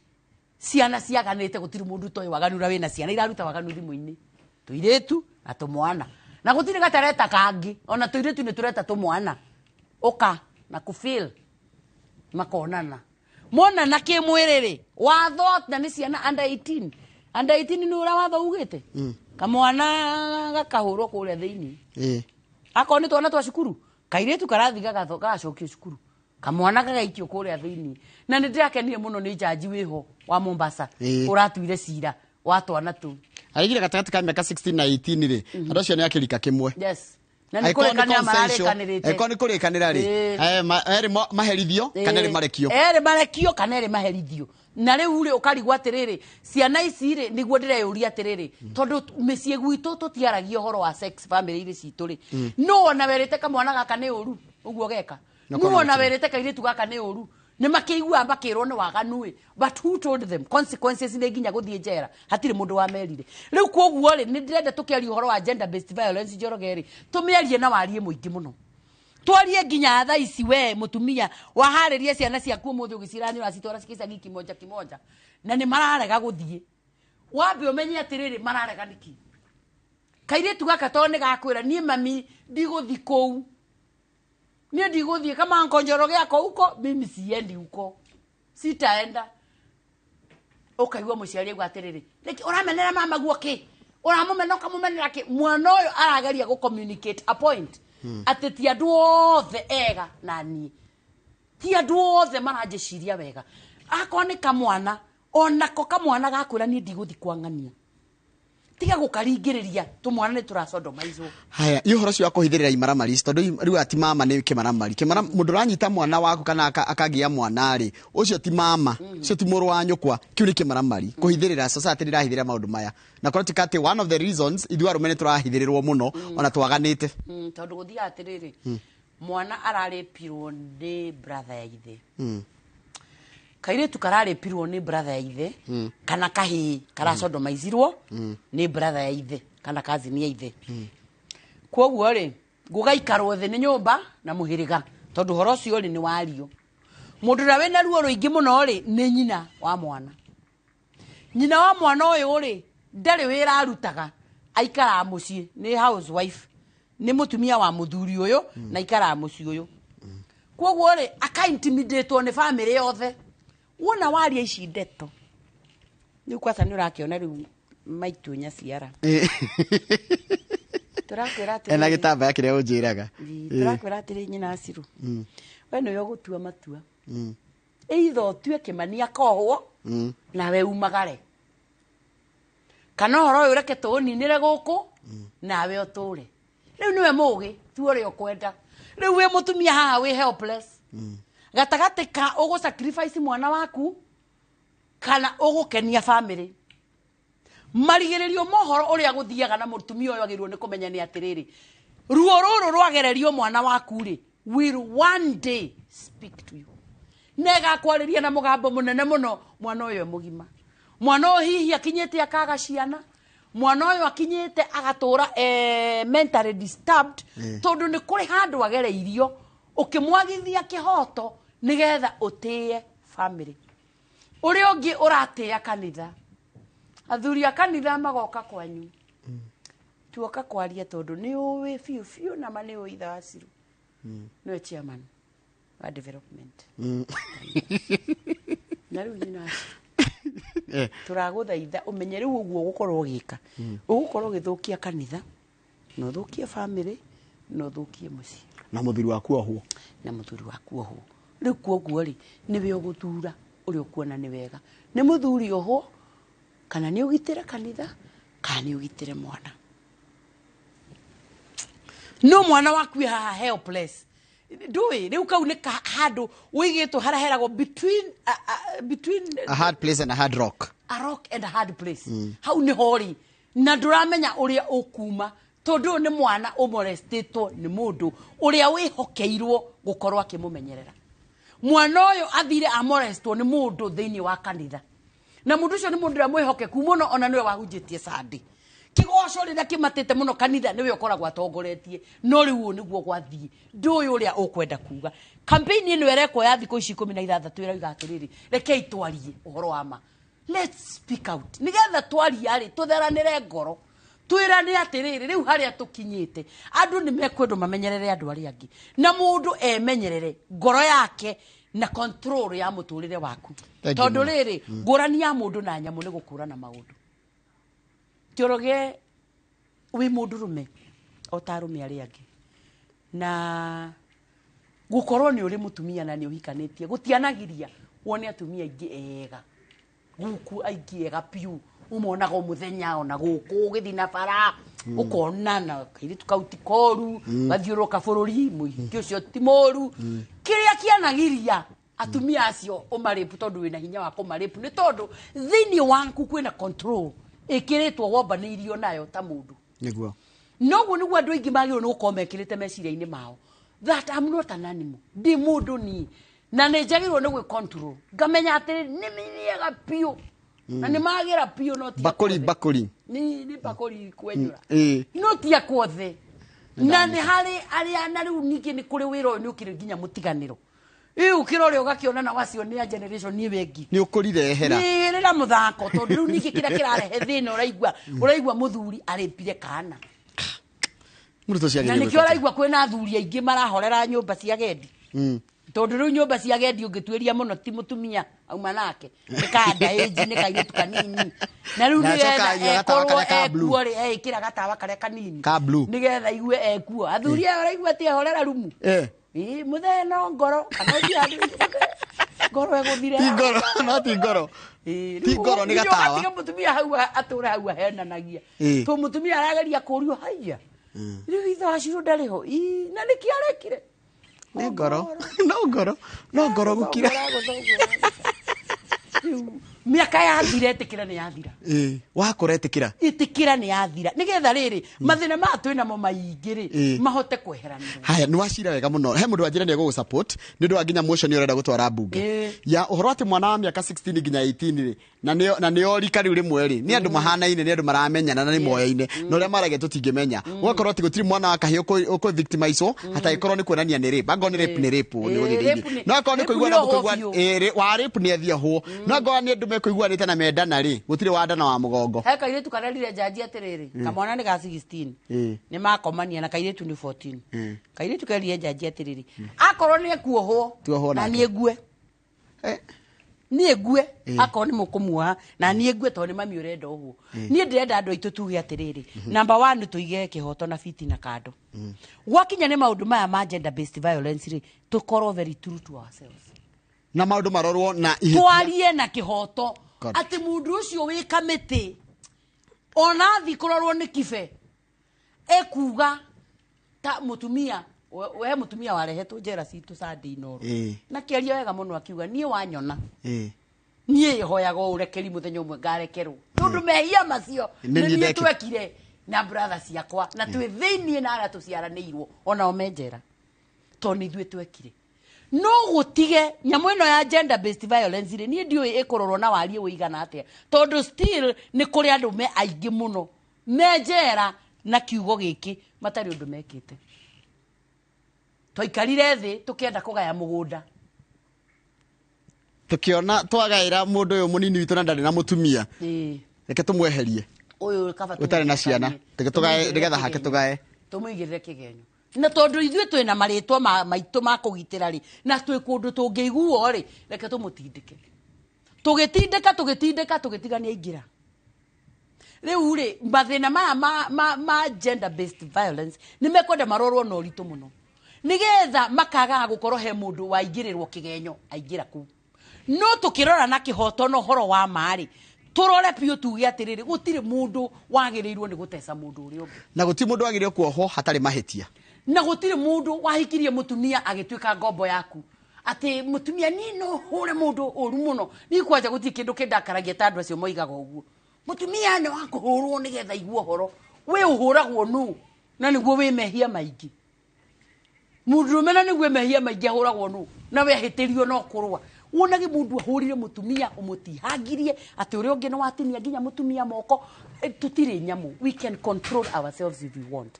ciana ciaganĩte, gũtirĩ mũndũ ũtoĩ waganu ũrĩa wĩna ciana iraruta waganu thimũ-inĩ, tũirĩtu na tũmwana, na gũtirĩ gatareta kangĩ, ona tũirĩtu nĩ tũreta tũmwana ũka na kũfeel makonana, monana kĩmwĩrĩ rĩ, watho na nĩ ciana under 18, under 18 nĩ ũrĩa watho ugĩte, kamwana gakahũrwo kũrĩa thĩinĩ. Akorwo nĩ twana twa cukuru, kairĩtu karathi gagacokio cukuru, kamwana gagaikio kũrĩa thĩinĩ. Na nĩ ndĩrakenire mũno nĩ jaji wĩho wa Mombasa ũratuire cira wa twana tũu. Aigire gatagatĩ ka mĩaka 16 na 18 rĩ, andũ acio nĩ akĩrika kĩmwe. Yes, na nĩ Angĩkorwo nĩ kũrĩkanĩra consensual, mararĩkanĩrĩte. angĩkorwo nĩ kũrĩkanĩra rĩ, erĩ maherithio kana erĩ marekio. Erĩ marekio kana erĩ maherithio. Na rĩu rĩ, ũkarigwo atĩrĩrĩ, ciana ici rĩ, nĩguo ndĩreyũria atĩrĩrĩ, tondũ mĩciĩ gwitũ tũtiaragia ũhoro wa sex family-inĩ citũ rĩ, no ona werĩte kamwana gaka nĩ ũru ũguo geka, Na no kona ona gũtirĩ. werĩte kairĩtu gaka nĩ ũru, nĩ makĩiguaga makĩrwo nĩ waganu ĩ, but who told them consequences nĩ nginya gũthiĩ njera? Hatirĩ mũndũ wamerire. Rĩu koguo rĩ, nĩ ndĩrenda tũkĩaria ũhoro wa gender based violence, Njoroge rĩ, tũmĩarie na warie mũingĩ mũno, twarie nginya thaa ici. We mutumia waharĩrie ciana ciaku ũmũthĩ, ũgĩcira nĩ ũracitwara gĩcagi kimoja kimoja, na nĩ mararega gũthiĩ, wambe ũmenye atĩrĩrĩ, mararega nĩkĩ? Kairĩtu gaka to nĩ gakwĩra, "Niĩ mami ndigũthi kũu, niĩ ndigũthiĩ kama nkonjoro gĩako huko, mimi siendi huko, sitaenda." Ũkaigua mũciari auga atĩrĩrĩ, "Nĩkĩ ũramenera mama guo kĩ? Ũramũmena ũkamũmenera kĩ?" Mwana ũyũ arageria gũ communicate a point atĩ ti andũ othe ega na niĩ, ti andũ othe maranjĩciria wega. Akorwo nĩ kamwana, onako kamwana gakwĩra, "Niĩ ndigũthi kwa ng'ania." Tiga gũkaringĩrĩria tũmwana nĩ tũracodomaizwo. Haya, i ũhoro ũcio wa kũhithĩrĩra imaramari ici, tondũ rĩu ati mama nĩ kĩmaramari. Kĩmara mũndũ ũranyita mwana waku kana akagia mwana rĩ, ũcio ti mama, ũcio ti mũrũ wa nyũkwa, kĩu nĩ kĩmaramari. Kũhithĩrĩra society ndĩrahithĩrĩra maũndũ maya. Na kũratuĩka atĩ one of the reasons ithuĩ arũme nĩ tũrahithĩrĩrwo mũno ona twaganĩte. Tondũ gũthiaga atĩrĩrĩ, mwana ararĩpirwo nĩ brother ya ithe. Kairĩtu kararĩpirwo nĩ brother ya ithe, kana kahĩĩ karacodomaizirwo nĩ brother ya ithe kana cousin ya ithe. Koguo rĩ, gũgaikarwo thĩ nĩ nyũmba na mũhĩrĩga, tondũ ũhoro ũcio rĩ nĩ wario. Mũndũ ũrĩa wĩna ruo rũingĩ mũno rĩ nĩ nyina wa mwana. Nyina wa mwana ũyũ rĩ ndarĩ wĩra arutaga, aikaraga mũciĩ, nĩ housewife, nĩ mũtumia wa mũthuri ũyũ na aikaraga mũciĩ ũyũ. Koguo rĩ aka-intimidatwo nĩ family yothe. Wona waria ici ndeto rĩu kwaca nĩ ũrakĩona rĩu maitũ nyaciara. Tũrakwĩra atĩrĩrĩ, Ena gĩtambaya kĩrĩa ũnjĩraga. Tũrakwĩra atĩrĩ nyina Aciru, we nĩwe ũgũtua matua. Either ũtue Kĩmani akohwo nawe umagare, kana ũhoro ũyũ ũreke tũũninĩre gũkũ nawe ũtũre. Rĩu nĩwe mũgĩ, tua ũrĩa ũkwenda. Rĩu wĩ mũtumia haha wĩ helpless. Gatagatĩ ka ũgũ sacrifice mwana waku kana ũgũkenia family. Marigĩrĩrio mohoro ũrĩa gũthiaga na mũtumia ũyũ agĩrĩirwo nĩ kũmenya nĩ atĩrĩrĩ, ruo rũrũ rwagererio mwana waku rĩ will one day speak to you. Na ĩgakwarĩria na mũgambo mũnene mũno mwana ũyũ e mũgima. Mwana ũyũ hihi akinyĩte akaga ciana, mwana ũyũ akinyĩte agatũra mentally disturbed, tondũ nĩ kũrĩ handũ agereirio ũkĩmwagithia kĩhoto nĩgetha ũtĩe family. Ũrĩa ũngĩ ũratĩĩa kanitha, athuri a kanitha magoka kwanyu, tuoka kwaria tondũ nĩ ũĩ biũ biũ na ma nĩ ũĩ ithe wa Ciru nĩwe chairman wa development. Na rĩu nyina wa Ciru, tũragũthaitha ũmenye rĩu ũguo ũgũkorwo ũgĩka, ũgũkorwo ũgĩthũkia kanitha na ũthũkie family na ũthũkie mũciĩ na mũthuri waku ohwo. Na mũthuri waku ohwo. Rĩu koguo rĩ nĩwe ũgũthura ũrĩa ũkuona nĩ wega, nĩ mũthuri ohwo kana nĩ ũgitĩre kanitha kana nĩ ũgitĩre mwana. No mwana waku wĩ haha helpless, ndũĩ rĩu kau nĩ handũ ũigĩtwo haraheragwo between a hard place and a hard rock. A rock and a hard place. Hau nĩ ho rĩ na ndũramenya ũrĩa ũkuma, tondũ ũyũ nĩ mwana ũmolestĩtwo nĩ mũndũ ũrĩa wĩhokeirwo gũkorwo akĩmũmenyerera. Mwana ũyũ athire amolestwo nĩ mũndũ thĩinĩ wa kanitha, na mũndũ ũcio nĩ mũndũ ũrĩa mwĩhokeku mũno, ona nĩwe wahunjĩtie Sunday. Kĩgoco rĩrĩa kĩmatĩte mũno kanitha nĩwe ũkoragwo atongoretie, no rĩu ũũ nĩguo gwathiĩ. Ndũĩ ũrĩa ũkwenda kuga. Campaign ĩno ĩrekwo ya thikũ ici 16 ĩroiga atĩrĩrĩ, rekei twarie ũhoro wa ma, let's speak out, nĩgetha twaria rĩ tũtheranĩre ngoro, twĩrane atĩrĩrĩ, rĩu harĩa tũkinyĩte andũ nĩ mekwendwo mamenyerere andũ arĩa angĩ, na mũndũ emenyerere ngoro yake na control ya mũtũrĩre waku. Thank you, tondũ ma'am. Rĩrĩ ngũrani ya mũndũ na nyamũ nĩ gũkũrana maũndũ. Njoroge, wĩ mũndũrũme o ta arũme arĩa angĩ, na gũkorwo nĩ ũrĩ mũtumia na nĩ ũhikanĩtie gũtianagiria wone atumia aingĩ ega gũkũ, aingĩ ega piũ, ũmonaga o mũthenya ona gũkũ ũgĩthiĩ na bara, ũkona na kairĩtu kau ti koru, gathiũrũrũka bũrũri, mũhiki ũcio ti mũru. Kĩrĩa kĩanagiria atumia acio ũmarĩpu, tondũ wĩna hinya wa kũmarĩpu, nĩ tondũ thĩinĩ waku kwĩna control ĩkĩrĩtwo wombanĩirio nayo ta mũndũ. Nĩguo. Noguo nĩguo andũ aingĩ magĩrĩirwo nĩ gũkorwo mekĩrĩte meciria-inĩ mao that I'm not an animal, ndi mũndũ niĩ na nĩ njagĩrĩirwo nĩ gwĩ control, ngamenya atĩrĩ nĩ mĩega biũ na nĩ magĩra biũ, no ti Bakũri akuothe. Bakũri. Nĩ bakũri kwenyũra. Ĩĩ. No ti akuothe, na nĩ harĩ arĩa, na rĩu ningĩ nĩ kũrĩ wĩra ũyũ nĩ ũkĩrĩ nginya mũtiganĩro ĩĩ ũkĩrora ũgakĩona na wacio nĩ a generation ĩyo ĩngĩ. Nĩ ũkũrire ehera. Nĩ mũthako, tondũ rĩu ningĩ kĩrĩa kĩrarehe thĩna, ũraigua mũthuri arĩpire kana. Mũndũ ũcio na agĩrĩirwo nĩkĩo gwĩka atĩa? ũraigua kwĩna athuri aingĩ marahorera nyũmba cia gendi, tondũ rĩu nyũmba cia gendi ũngĩtuĩria mũno ti mũtumia auma nake, nĩ kanda ĩnji, nĩ kairĩtu kanini, na rĩu Na acoka nĩgetha anyua gatawa ekorwo karĩa ka blue. ekuo rĩ, eĩkĩra gatawa karĩa kanini Ka blue. Nĩgetha igue ekuo. Athuri aya ũraigua atĩ ehorera rumu. Eh. Ĩĩ mũthee no ngoro kana ũthiĩ handũ. Ngoro ĩgũthire. Ti ngoro, no ti ngoro. Ti ngoro, nĩ gatawa. Tiga mũtumia hau atũre hau ahenanagia. To mũtumia arageria kũrio haiya. Rĩu ithe wa Shiro ndarĩ ho. Ii, na nĩkĩ arekire? Nĩ ngoro, no ngoro, no ngoro gũkira. Rĩu mĩaka yathira, ĩtĩkĩra nĩ yathira. Wakũra ĩtĩkĩra. Ĩtĩkĩra nĩ yathira, nĩgetha rĩrĩ mathĩna maya twĩnamo maingĩ rĩ mahote kweheranĩra. Haya, nĩ wacira wega mũno. He mũndũ wanjĩra nĩ egũgũ support nĩ ũndũ wa nginya motion ũrenda gũtwara mbunge ya ũhoro atĩ mwana wa mĩaka 16 nginya 18 rĩ, na nĩo rika rĩu rĩmwe rĩ, nĩ andũ mahanaine, nĩ andũ maramenyana na nĩ moyaine, na ũrĩa maragia tũtingĩmenya. Gũgakorwo atĩ gũtirĩ mwana wa kahĩĩ ũkũ victimize hatangĩkorwo nĩ kuonania nĩ rape. Angorwo nĩ rape, nĩ rape, nĩ gũthiĩ Rape thĩinĩ. No akorwo nĩ rape kũiguana nĩ ohwo mũkũigua biũ. Wa rape nĩ athiĩ ohwo, no angorwo nĩ andũ mekũiguanĩte na mendana rĩ, gũtirĩ wa nda na wa mũgongo. He kairĩtu karerire njanji atĩrĩrĩ, kamwana nĩ ga 16, nĩ makomania na kairĩtu nĩ 14. Kairĩtu kerire njanji atĩrĩrĩ, akorwo nĩ ekuohwo Tuohwo na nake. niĩ ngue. Niĩ ngue akorwo nĩ mũkũmuoha na niĩ ngue, tondũ nĩ mami ũrenda ũguo. Niĩ ndĩrenda andũ aitũ tuge atĩrĩrĩ, number one, tũige kĩhoto na fitina kando. Gwakinya nĩ maũndũ maya ma gender based violence rĩ, tũkorwo very true to ourselves. Na maũndũ marorwo na ihĩtia. Twarie na kĩhoto. Correct. Atĩ mũndũ ũcio wĩ kamĩtĩ ona athi kũrorwo nĩ kibe ekuga ta mũtumia we mũtumia warehetwo njera citũ Sunday Inooro na kĩaria wega mũno akiuga, niĩ wanyona, niĩ hoyaga ũrekeri, mũthenya ũmwe ngarekerwo tondũ mehia macio Nĩ nĩ niĩ niĩ ndekire. twekire na brother ciakwa na twĩ thĩiniĩ na arĩa tũciaranĩirwo onao me njera tondũ nĩ ithuĩ twekire. No gũtige nyamũ ĩno ya gender based violence rĩ, niĩ ndiũĩ ĩkũrorwo na wariĩ ũigana atĩa, tondũ still nĩ kũrĩ andũ me aingĩ mũno me njera na kiugo gĩkĩ matarĩ ũndũ mekĩte. Twaikarire thĩ tũkĩenda kũgaya mũgũnda. Tukiona twagaĩra mũndũ ũyũ mũnini witũ na ndarĩ na mũtumia, reke tũmweherie. Ũyũ kaba Ũtarĩ na ciana. Reke tũgae, nĩgetha hake tũgae. Tũmũigĩrĩre kĩgenyo, na tondũ ithuĩ twĩna marĩtwa maitũ ma kũgitĩra rĩ, na twĩ kũndũ tũngĩiguo rĩ, reke tũmũtindĩke. Tũgĩtindĩka, tũgĩtindĩka, tũgĩtigania aingĩra. Rĩu rĩ, mathĩna maya ma gender based violence nĩ mekwenda marorwo na ũritũ mũno, nĩgetha makagaga gũkorwo he mũndũ waingĩrĩrwo kĩgenyo aingĩra kũu. No tũkĩrora na kĩhoto na ũhoro wa ma rĩ, tũrore biũ tuge atĩrĩrĩ, gũtirĩ mũndũ wagĩrĩirwo nĩ gũteca mũndũ ũrĩa ũngĩ. Na gũtirĩ mũndũ wagĩrĩirwo kuohwo hatarĩ mahĩtia. Na gũtirĩ mũndũ wahikirie mũtumia agĩtuĩka ngombo yaku, atĩ mũtumia niĩ no hũre mũndũ ũru mũno. Niĩ kwanja gũtirĩ kĩndũ kĩndakaragia ta andũ acio moigaga ũguo, mũtumia nĩ wa kũhũrwo nĩgetha igue ũhoro. Wĩ ũhũragwo nũ na nĩguo wĩ mehia maingĩ? Mũndũrũme na nĩguo mehia maingĩ ahũragwo nũ na we ahĩtĩrio no kũrũa? Wonage mũndũ ahũrire mũtumia, ũmũtihangirie atĩ ũrĩa ũngĩ nĩ watinia nginya mũtumia moko. Tũtirĩ nyamũ, we can control ourselves if we want.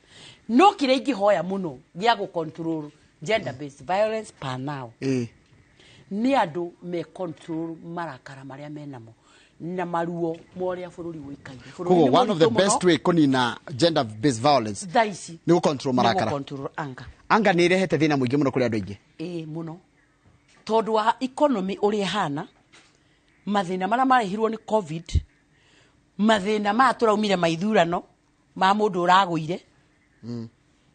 No kĩrĩa ingĩhoya mũno gĩa gũ control gender based violence per now nĩ andũ me control marakara marĩa menamo na maruo ma ũrĩa bũrũri ũikaire. Bũrũri Koguo nĩ one of the mũritũ mũno. best way kũnina gender based violence thaa ici nĩ gũ-control nĩ marakara. gũ-control anger. Anga nĩ ĩrehete thĩna mũingĩ mũno kũrĩ andũ aingĩ. Ĩĩ mũno, tondũ wa economy ũrĩa ĩhana, mathĩna marĩa marehirwo nĩ COVID, mathĩna maya tũraumire maithurano ma mũndũ ũragũire,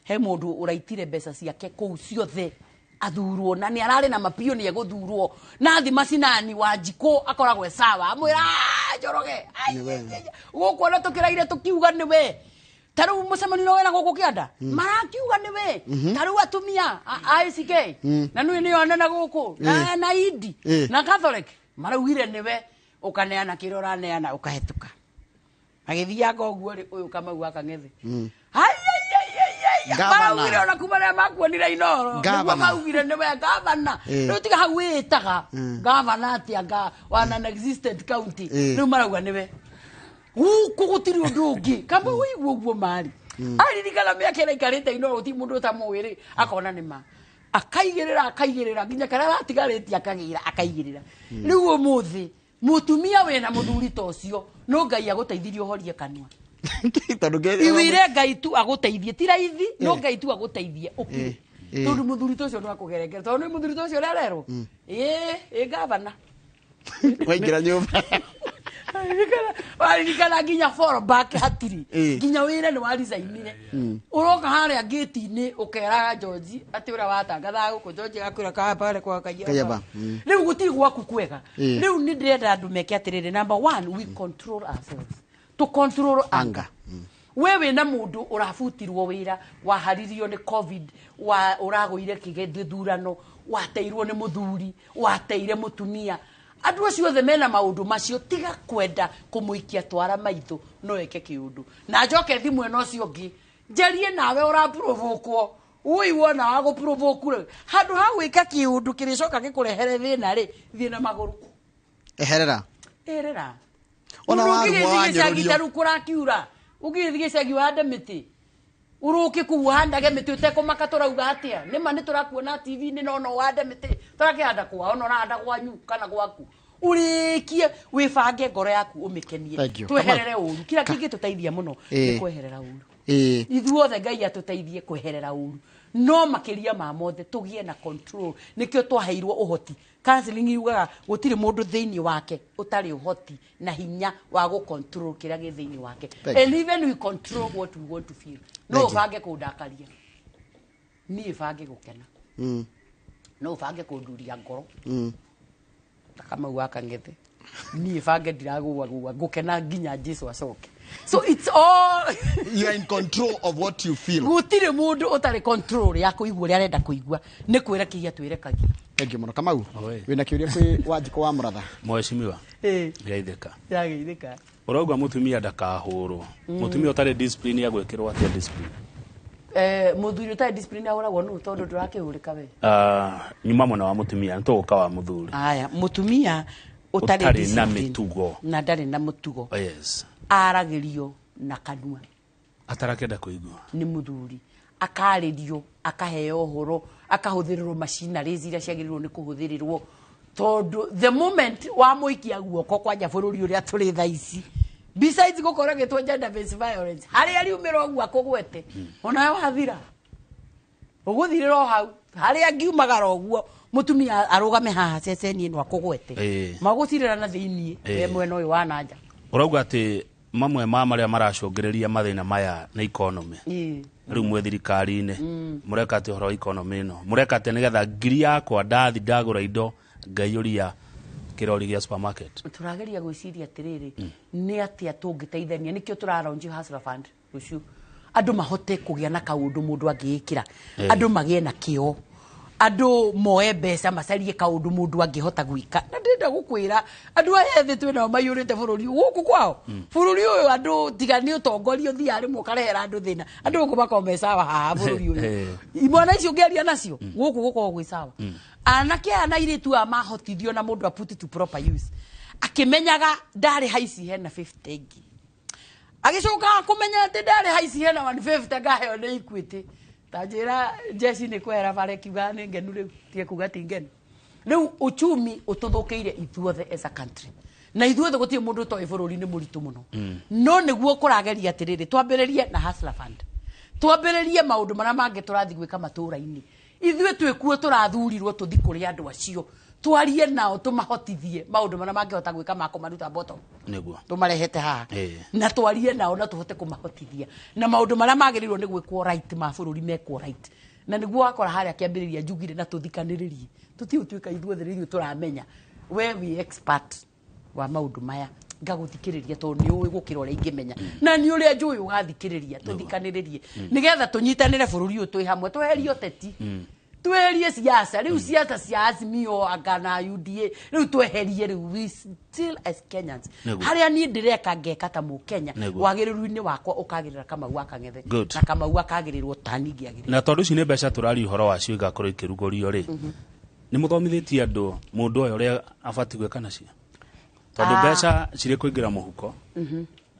he mũndũ ũraitire mbeca ciake kũu ciothe athurwo, na nĩ ararĩ na mapio nĩ egũthurwo, na athi macinani wa njikũ akoragwo e sawa, amwĩra, "Ah, Njoroge, ai, Nĩ we. ai, ai, gũkũ ona tũkĩraire tũkiuga nĩ we." Ta rĩu mũcemanio wena gũkũ kĩanda marakiuga nĩ we. Ta rĩu atumia a ACK na nĩ nĩo anene gũkũ na Indi na Catholic maraugire nĩ we, ũkaneana kĩrĩa ũraneana ũkahetũka. Agĩthianga ũguo rĩ, ũyũ Kamau wa Kang'ethe. Gavana. Maraugire ona kuma rĩrĩa makuonire Inooro nĩguo Gavana. maugire nĩwe gavana. Rĩu tiga hau wĩĩtaga gavana atĩa nga wa non existent county? Rĩu marauga nĩwe gũkũ gũtirĩ ũndũ ũngĩ. Kamba ũigua ũguo marĩ aririkana mĩaka ĩrĩa aikarĩte Inooro gũtirĩ mũndũ ũtamũĩ rĩ, akona nĩ ma akaigĩrĩra, akaigĩrĩra nginya karĩa aratigarĩtie, akagĩra akaigĩrĩra. Rĩu ũmũthĩ mũtumia wĩna mũthuri ta ũcio, no Ngai agũteithirie ũhorie kanua. Tondũ Iwire Ngai tu agũteithie, ti raithi, no Ngai tu agũteithie ũkire, tondũ mũthuri ta ũcio no akũgerekere, tondũ nĩ mũthuri ta ũcio ũrĩa arerwo ĩĩ ĩ gavana. Waingĩra nyũmba. Waririkana nginya fall back hatiri. Ĩĩ. Nginya wĩra nĩ waricainire. Ũroka harĩa gate-inĩ ũkeraga George atĩ ũrĩa watangathaga gũkũ George agakwĩra kaa pale kwa Kayaba, Kayaba. Rĩu gũtirĩ gwaku kwega. Ĩĩ. Rĩu nĩ ndĩrenda andũ meke atĩrĩrĩ, number one, we control ourselves. To control anger. We wĩna mũndũ ũrabutirwo wĩra, waharirio nĩ COVID, wa ũragũire gĩthurano, wateirwo nĩ mũthuri, wateire mũtumia. Andũ acio othe mena maũndũ macio, tiga kwenda kũmũikia twara maitho no eke kĩũndũ. Na njoke thi mwena ũcio ũngĩ, njarie nawe ũraprovokwo. Ui wona wa gũprovoke rĩ, handũ ha gwĩka kĩũndũ kĩrĩcoka gĩkũrehere thĩna rĩ, thiĩ na magũrũ. Eherera. Erera. Ona Mũndũ warumwo ũngĩgĩthiĩ gĩcagi wanyũrũrio. ta rĩu kũrakiura, ũngĩgĩthiĩ gĩcagi ũhande mĩtĩ, ũrũke kũu ũhandage mĩtĩ ũtekũmaka tũrauga atĩa. Nĩma nĩ tũrakuona TV-inĩ no no ũhande mĩtĩ, tũrakĩhanda kwao no ũrahanda gwanyu kana gwaku. Ũrĩkie wĩbange ngoro yaku ũmĩkenie. Thank you. Tweherere ũru. Kĩrĩa kĩngĩtũteithia mũno Ĩĩ. nĩ kweherera ũru. Ĩĩ. Ithuothe Ngai atũteithie kweherera ũru, no makĩria ma mothe tũgĩe na control. Nĩkĩo twaheirwo ũhoti. Counseling yugaga gũtirĩ mũndũ thĩinĩ wake ũtarĩ ũhoti na hinya wa gũ control kĩrĩa gĩ thĩinĩ wake. Thank And even we control what we want to feel. No Thank you. ũbange kũndakaria, niĩ bange gũkena, no ũbange kũnduria ngoro ta Kamau wa Kang'ethe, niĩ bange ndiragũagũa ngũkena nginya Jesu acoke. So it's all You are in control of what you feel. Gũtirĩ mũndũ ũtarĩ control ya kũigua ũrĩa arenda kũigua, nĩ kwĩrekeria twĩrekagia. Thank you mũno. Kamau, Oi. wĩna kĩũria kwĩ Wanjikũ wa Mũratha? Mheshimiwa, Ĩĩ. geithĩka. Yageithĩka. Ũrauga mũtumia ndakahũrwo. Mũtumia ũtarĩ discipline agwĩkĩrwo atĩa discipline? Mũthuri ũtarĩ discipline ahũragwo nũ, tondũ ndũrakĩhũrĩka we? Ah, nyuma mwena wa mũtumia, nĩ tũgũka wa mũthuri. Aya, mũtumia ũtarĩ Ũtarĩ na discipline mĩtugo. na ndarĩ na mũtugo, Yes. aragĩrio na kanua Atarakĩenda kũigua. Nĩ mũthuri akarĩrio, akaheo ũhoro, akahũthĩrĩrwo machineries iria ciagĩrĩirwo nĩ kũhũthĩrĩrwo, tondũ the moment wamũikia guoko kwanja bũrũri ũrĩa tũrĩ thaa ici, besides gũkorwo gĩtwo gender based violence, harĩa riumĩra ũguo akũgwete, onawe wathira, ũgũthirĩra o hau harĩa ngiumagara ũguo mũtumia arũgame haha ceceni ĩno akũgwete. Ĩĩ. Magũcirĩra na thĩiniĩ we Ĩĩ. mwena ũyũ wa nanja. Ũrauga atĩ mamwe ma marĩa maracũngĩrĩria mathĩna maya nĩ economy. Ĩĩ. Rĩu mwĩ thirikari-inĩ mũreka atĩ ũhoro wa economy ĩno, mũreka atĩ nĩgetha ngiri yakwa ndathi ndagũra indo ngaiyũria kĩrori gĩa supermarket? Tũrageria gwĩciria atĩrĩrĩ, nĩ atĩa tũngĩteithania. Nĩkĩo tũraraunch Hustler Fund rũciũ, andũ mahote kũgĩa na kaũndũ mũndũ angĩĩkĩra, andũ magĩe na kĩo, andũ moe mbeca macarie kaũndũ mũndũ angĩhota gwĩka. Na ndĩrenda gũkwĩra, andũ aya ethĩ twĩnao maiyũrĩte bũrũri gũkũ kwao, bũrũri ũyũ andũ tiga nĩ ũtongoria ũthiaga rĩmwe ũkarehera andũ thĩna, andũ gũkũ makoragwo me sawa haha bũrũri ũyũ. Imwana icio ũngĩaria nacio gũkũ gũkoragwo gwĩ sawa. Anake aya na airĩtu aya mahotithio na mũndũ a put it to proper use, akĩmenyaga ndarĩ haici hena 50 ngiri, agĩcoka kũmenya atĩ ndarĩ haici hena 150 ngaheo nĩ Equity. Ta njĩra njeci nĩ kwehera bara ĩkiugaga nĩ ngenu, rĩu tige kuga ti ngenu. Rĩu uchumi ũtũthũkĩire ithuothe as a country, na ithuothe gũtirĩ mũndũ ũtoĩ bũrũri nĩ mũritũ mũno. No nĩguo kũrageria atĩrĩrĩ, twambĩrĩrie na Hustler Fund, twambĩrĩrie maũndũ marĩa mangĩ tũrathiĩ gwĩka matũũra-inĩ. Ithuĩ twĩkuo tũrathurirwo tũthi kũrĩ andũ acio, twarie nao, tũmahotithie maũndũ marĩa mangĩhota gwĩka ma kũmaruta bottom, Nĩguo. tũmarehete haha, Ĩĩ. na twarie nao na tũhote kũmahotithia na maũndũ marĩa magĩrĩirwo nĩ gwĩkwo right ma bũrũri mekwo right. Na nĩguo wakora harĩa kĩambĩrĩria njugire na tũthikanĩrĩrie, tũtiĩ gũtuĩka ithuothe nĩ ithuĩ tũramenya. We wĩ expert wa maũndũ maya, ngagũthikĩrĩria tondũ nĩ ũĩ gũkĩra ũrĩa ingĩmenya, na nĩ ũrĩa njũĩ ũgathikĩrĩria. Tũthikanĩrĩrie nĩgetha tũnyitanĩre bũrũri ũyũ twĩ hamwe, tweherie ũteti, tweherie siasa. Rĩu siasa cia Azimio anga na UDA rĩu tweherie. Rĩu we still as Kenyans, Nĩguo. harĩa niĩ ndĩreka ngeka ta mũkenya, Nĩguo. wagĩrĩru-inĩ wakwa ũkagĩrĩra Kamau wa Kang'ethe, Good. na Kamau akagĩrĩrwo tani ngĩagĩrĩra. Na tondũ ici nĩ mbeca tũraria ũhoro wacio igakorwo ikĩrugũrio rĩ, nĩ mũthomithĩtie andũ mũndũ ũyũ ũrĩa abatiĩ gwĩka nacio? Tondũ mbeca cirĩ kũingĩra mũhuko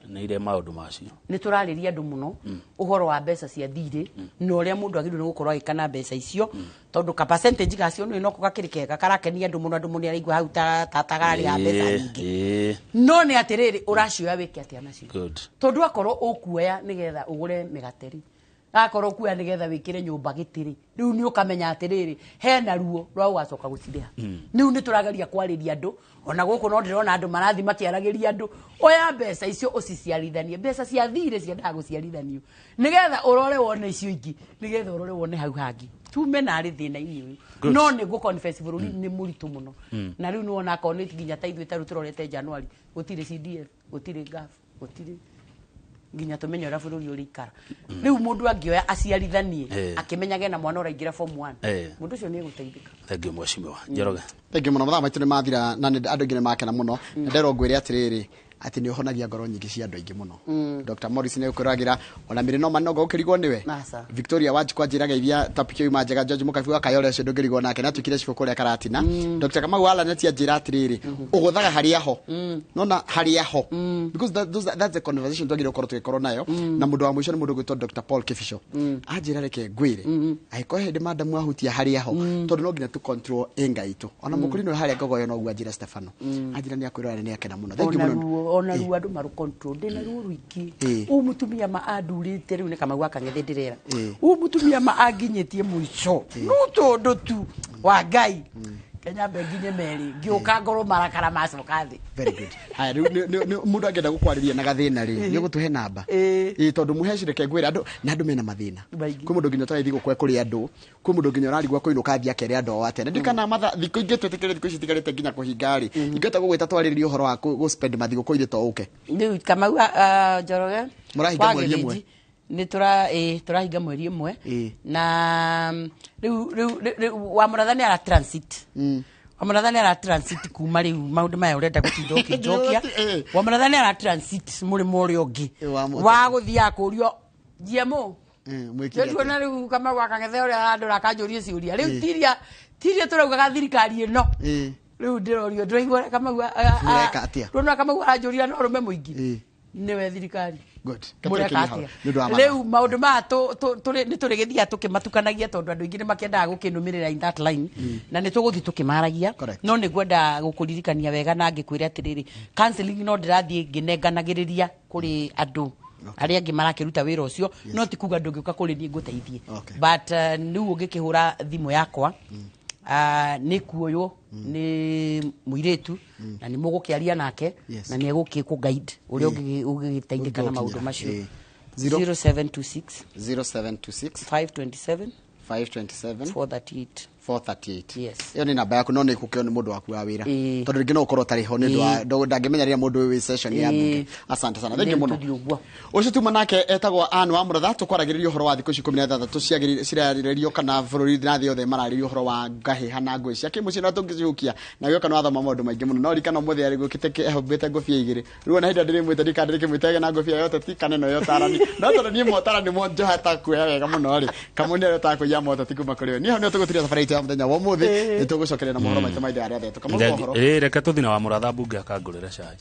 nĩ irĩ maũndũ macio. Nĩ tũrarĩria andũ mũno ũhoro wa mbeca cia thirĩ na ũrĩa mũndũ agĩrĩirwo nĩ gũkorwo agĩka na mbeca icio, tondũ ka percentage gacio nĩ noko gakĩrĩ kega karakenia andũ mũno. Andũ mũno araigua hau ta tata gararĩha mbeca nyingĩ, no nĩ atĩrĩrĩ, ũracioya wĩke atĩa nacio? Good. Tondũ akorwo ũkuoya nĩgetha ũgũre mĩgate rĩ, Akorwo kuoya nĩgetha wĩkĩre nyũmba gĩtĩrĩ, rĩu nĩ ũkamenya atĩrĩrĩ, hena ruo rwa ũgacoka gũcirĩha. Rĩu nĩ tũrageria kwarĩria andũ, ona gũkũ no ndĩrona andũ marathiĩ makĩaragĩria andũ. Oya mbeca icio ũciciarithanie, mbeca cia thirĩ ciendaga gũciarithanio nĩgetha ũrore wone icio ingĩ, nĩgetha ũrore wone hau hangĩ tume narĩ thĩna-inĩ ũyũ. Good. No nĩ ngũ confess, bũrũri nĩ mũritũ mũno, na rĩu nĩwona akorwo nĩ nginya ta ithuĩ ta rĩu tũrorete January, gũtirĩ CDF, gũtirĩ GAF, gũtirĩ nginya tũmenye ũrĩa bũrũri ũrĩikara. Rĩu mũndũ angĩoya aciarithanie, akĩmenyage na mwana ũraingĩra form 1, mũndũ ũcio nĩ egũteithĩka. Thank you, mheshimiwa Njoroge. Thengiũ mũno, mathaa maitũ nĩ mathira na andũ aingĩ nĩ makena mũno. Na nderwo ngwĩre atĩrĩrĩ, atĩ nĩ ũhonagia ngoro nyingĩ cia andũ aingĩ mũno. Dr. Morris nĩ ũkwĩragĩra ona mĩrĩ no manongo ũkĩrigwo nĩwe. Aca. Victoria Wanjikwa njĩraga iria topic ĩyo ima njega. George Mũkabi wa Kayore ũcio ndũngĩrigwo nake, na atuĩkire cibũ kũrĩa Karatina. Dr. Kamau Alan ti anjĩra atĩrĩrĩ, ũgũthaga harĩa ho nona harĩa ho, because that's the conversation twagĩrĩirwo gũkorwo tũgĩkorwo nayo. Na mũndũ wa mũico nĩ mũndũ ũgwĩtwo Dr. Paul Kibicho, anjĩra reke ngwĩre angĩkorwo hĩndĩ madamu ahutia harĩa ho, tondũ no nginya tu control ĩnga itũ ona mũkũrinũ harĩa ngogoyo noguo anjĩra Stefano anjĩra nĩ akwĩrora nĩ akena mũno. Thank you Ona mũno. Ruo, ona ruo andũ marũ control, ndĩna ruo rũingĩ. Ũyũ mũtumia ma andurĩte rĩu nĩ Kamau akang'ethe ndĩrera. Ũyũ mũtumia ma anginyĩtie mũico no tondũ tu wa Ngai Kenya mbe nginye merĩ ngĩũka ngorwo marakara macoka thĩ. Very good. Haya, rĩu mũndũ angĩenda gũkwarĩria na gathĩna rĩ, nĩ ũgũtũhe namba? Ĩĩ. Ĩĩ, tondũ mũheci, reke ngwĩre andũ na andũ mena mathĩna. Maingĩ. Kwĩ mũndũ nginya ũtarĩ thigũkũ kũrĩ andũ, kwĩ mũndũ nginya ũrarigwo kũinũka athiĩ akere andũ ao atĩa. Na ndikana matha thikũ ingĩ twĩtĩkĩre thikũ ici itigarĩte nginya kũhinga rĩ, ingĩhota gũgwĩta twarĩrĩrie ũhoro wa gũ spend mathigũkũ-inĩ to ũke? Rĩu Kamau, Njoroge Mũrahinga wa mweri ĩmwe? Gĩthĩnji, nĩ tũra ĩ tũrahinga mweri ĩmwe. Na rĩu wa Mũratha nĩ ara transit, wa Mũratha nĩ ara transit kuma rĩu maũndũ maya ũrenda gũtinda ũkĩnjokia. Wa Mũratha nĩ ara transit mũrĩmo ũrĩa ũngĩ Wa mũteti. Wa gũthiaga kũrio GMO. Mwĩkire atĩa? Tuona rĩu Kamau akang'ethe ũrĩa arandora akanjũria ciũria rĩu tiria tũraugaga thirikari ĩno. Rĩu ndĩrorio, ndĩraigua Kamau Mũreka atĩa? Ndĩrona Kamau aranjũria no rũme mũingĩ nĩwe thirikari. Good. Mũreka Katũrĩkĩrie hau, atĩa? nĩ ũndũ wa mathaa. Rĩu maũndũ maya nĩ tũrĩgĩthiaga tũkĩmatukanagia tondũ andũ aingĩ nĩ makĩendaga gũkĩnũmĩrĩra in that line, na nĩ tũgũthiĩ tũkĩmaragia. Correct. No nĩ ngwenda gũkũririkania wega na ngĩkwĩre atĩrĩrĩ, counseling no ndĩrathiĩ ngĩnenganagĩrĩria kũrĩ andũ arĩa angĩ marakĩruta wĩra ũcio, no ti kuga ndũngĩũka kũrĩ niĩ ngũteithie. But rĩu ũngĩkĩhũra thimũ yakwa, nĩ kuoywo nĩ mũirĩtu na nĩ mũgũkĩaria nake na nĩ egũkĩ guide ũrĩa ũngĩgĩteithĩka na maũndũ macio. Zero- 0726 0726 527 527 438. 438. Yes. Ĩyo nĩ namba yaku, no nĩ kũkĩo nĩ mũndũ waku wa wĩra, tondũ rĩngĩ no ũkorwo ũtarĩ ho nĩ ũndũ wa ndangĩmenya rĩrĩa mũndũ ũyũ wĩ session ya mbunge. Asante sana, thank you Nĩ mũno. tũthiĩ ũguo. Ũcio tuma nake etagwo Ann wa Mũratha, tũkwaragĩrĩria ũhoro wa thikũ ici 16 cirarĩrĩrio kana bũrũri na thĩ yothe mararĩrĩria ũhoro wa ngahĩha na ngũĩ cia kĩmũciĩ, na tũngĩcihukia na gĩoka nĩ wathoma maũndũ maingĩ mũno. No ririkana ũmũthĩ arĩ gũkĩte ehumbĩte ngũbia igĩrĩ, rĩu ona hĩndĩ ĩrĩa ndĩrĩmwĩte ndikana ndĩrĩkĩmwĩte na ngũbia ya ũteti kana ĩno ya ũtarani, no tondũ niĩ motarani mo njohata kuoya wega mũno rĩ, kamũ nĩ arĩa ũtakũiya moteti kuma kũrĩ we. Niĩ hau nĩho tũgũtiria thabarĩ itũ ya mũthenya wa ũmũthĩ. Nĩ tũgũcokeria na mohoro maitũ ma indo arĩa tũkamũ mohoro. Reke tũthiĩ na wa Mũratha mbunge akangũrĩre cai.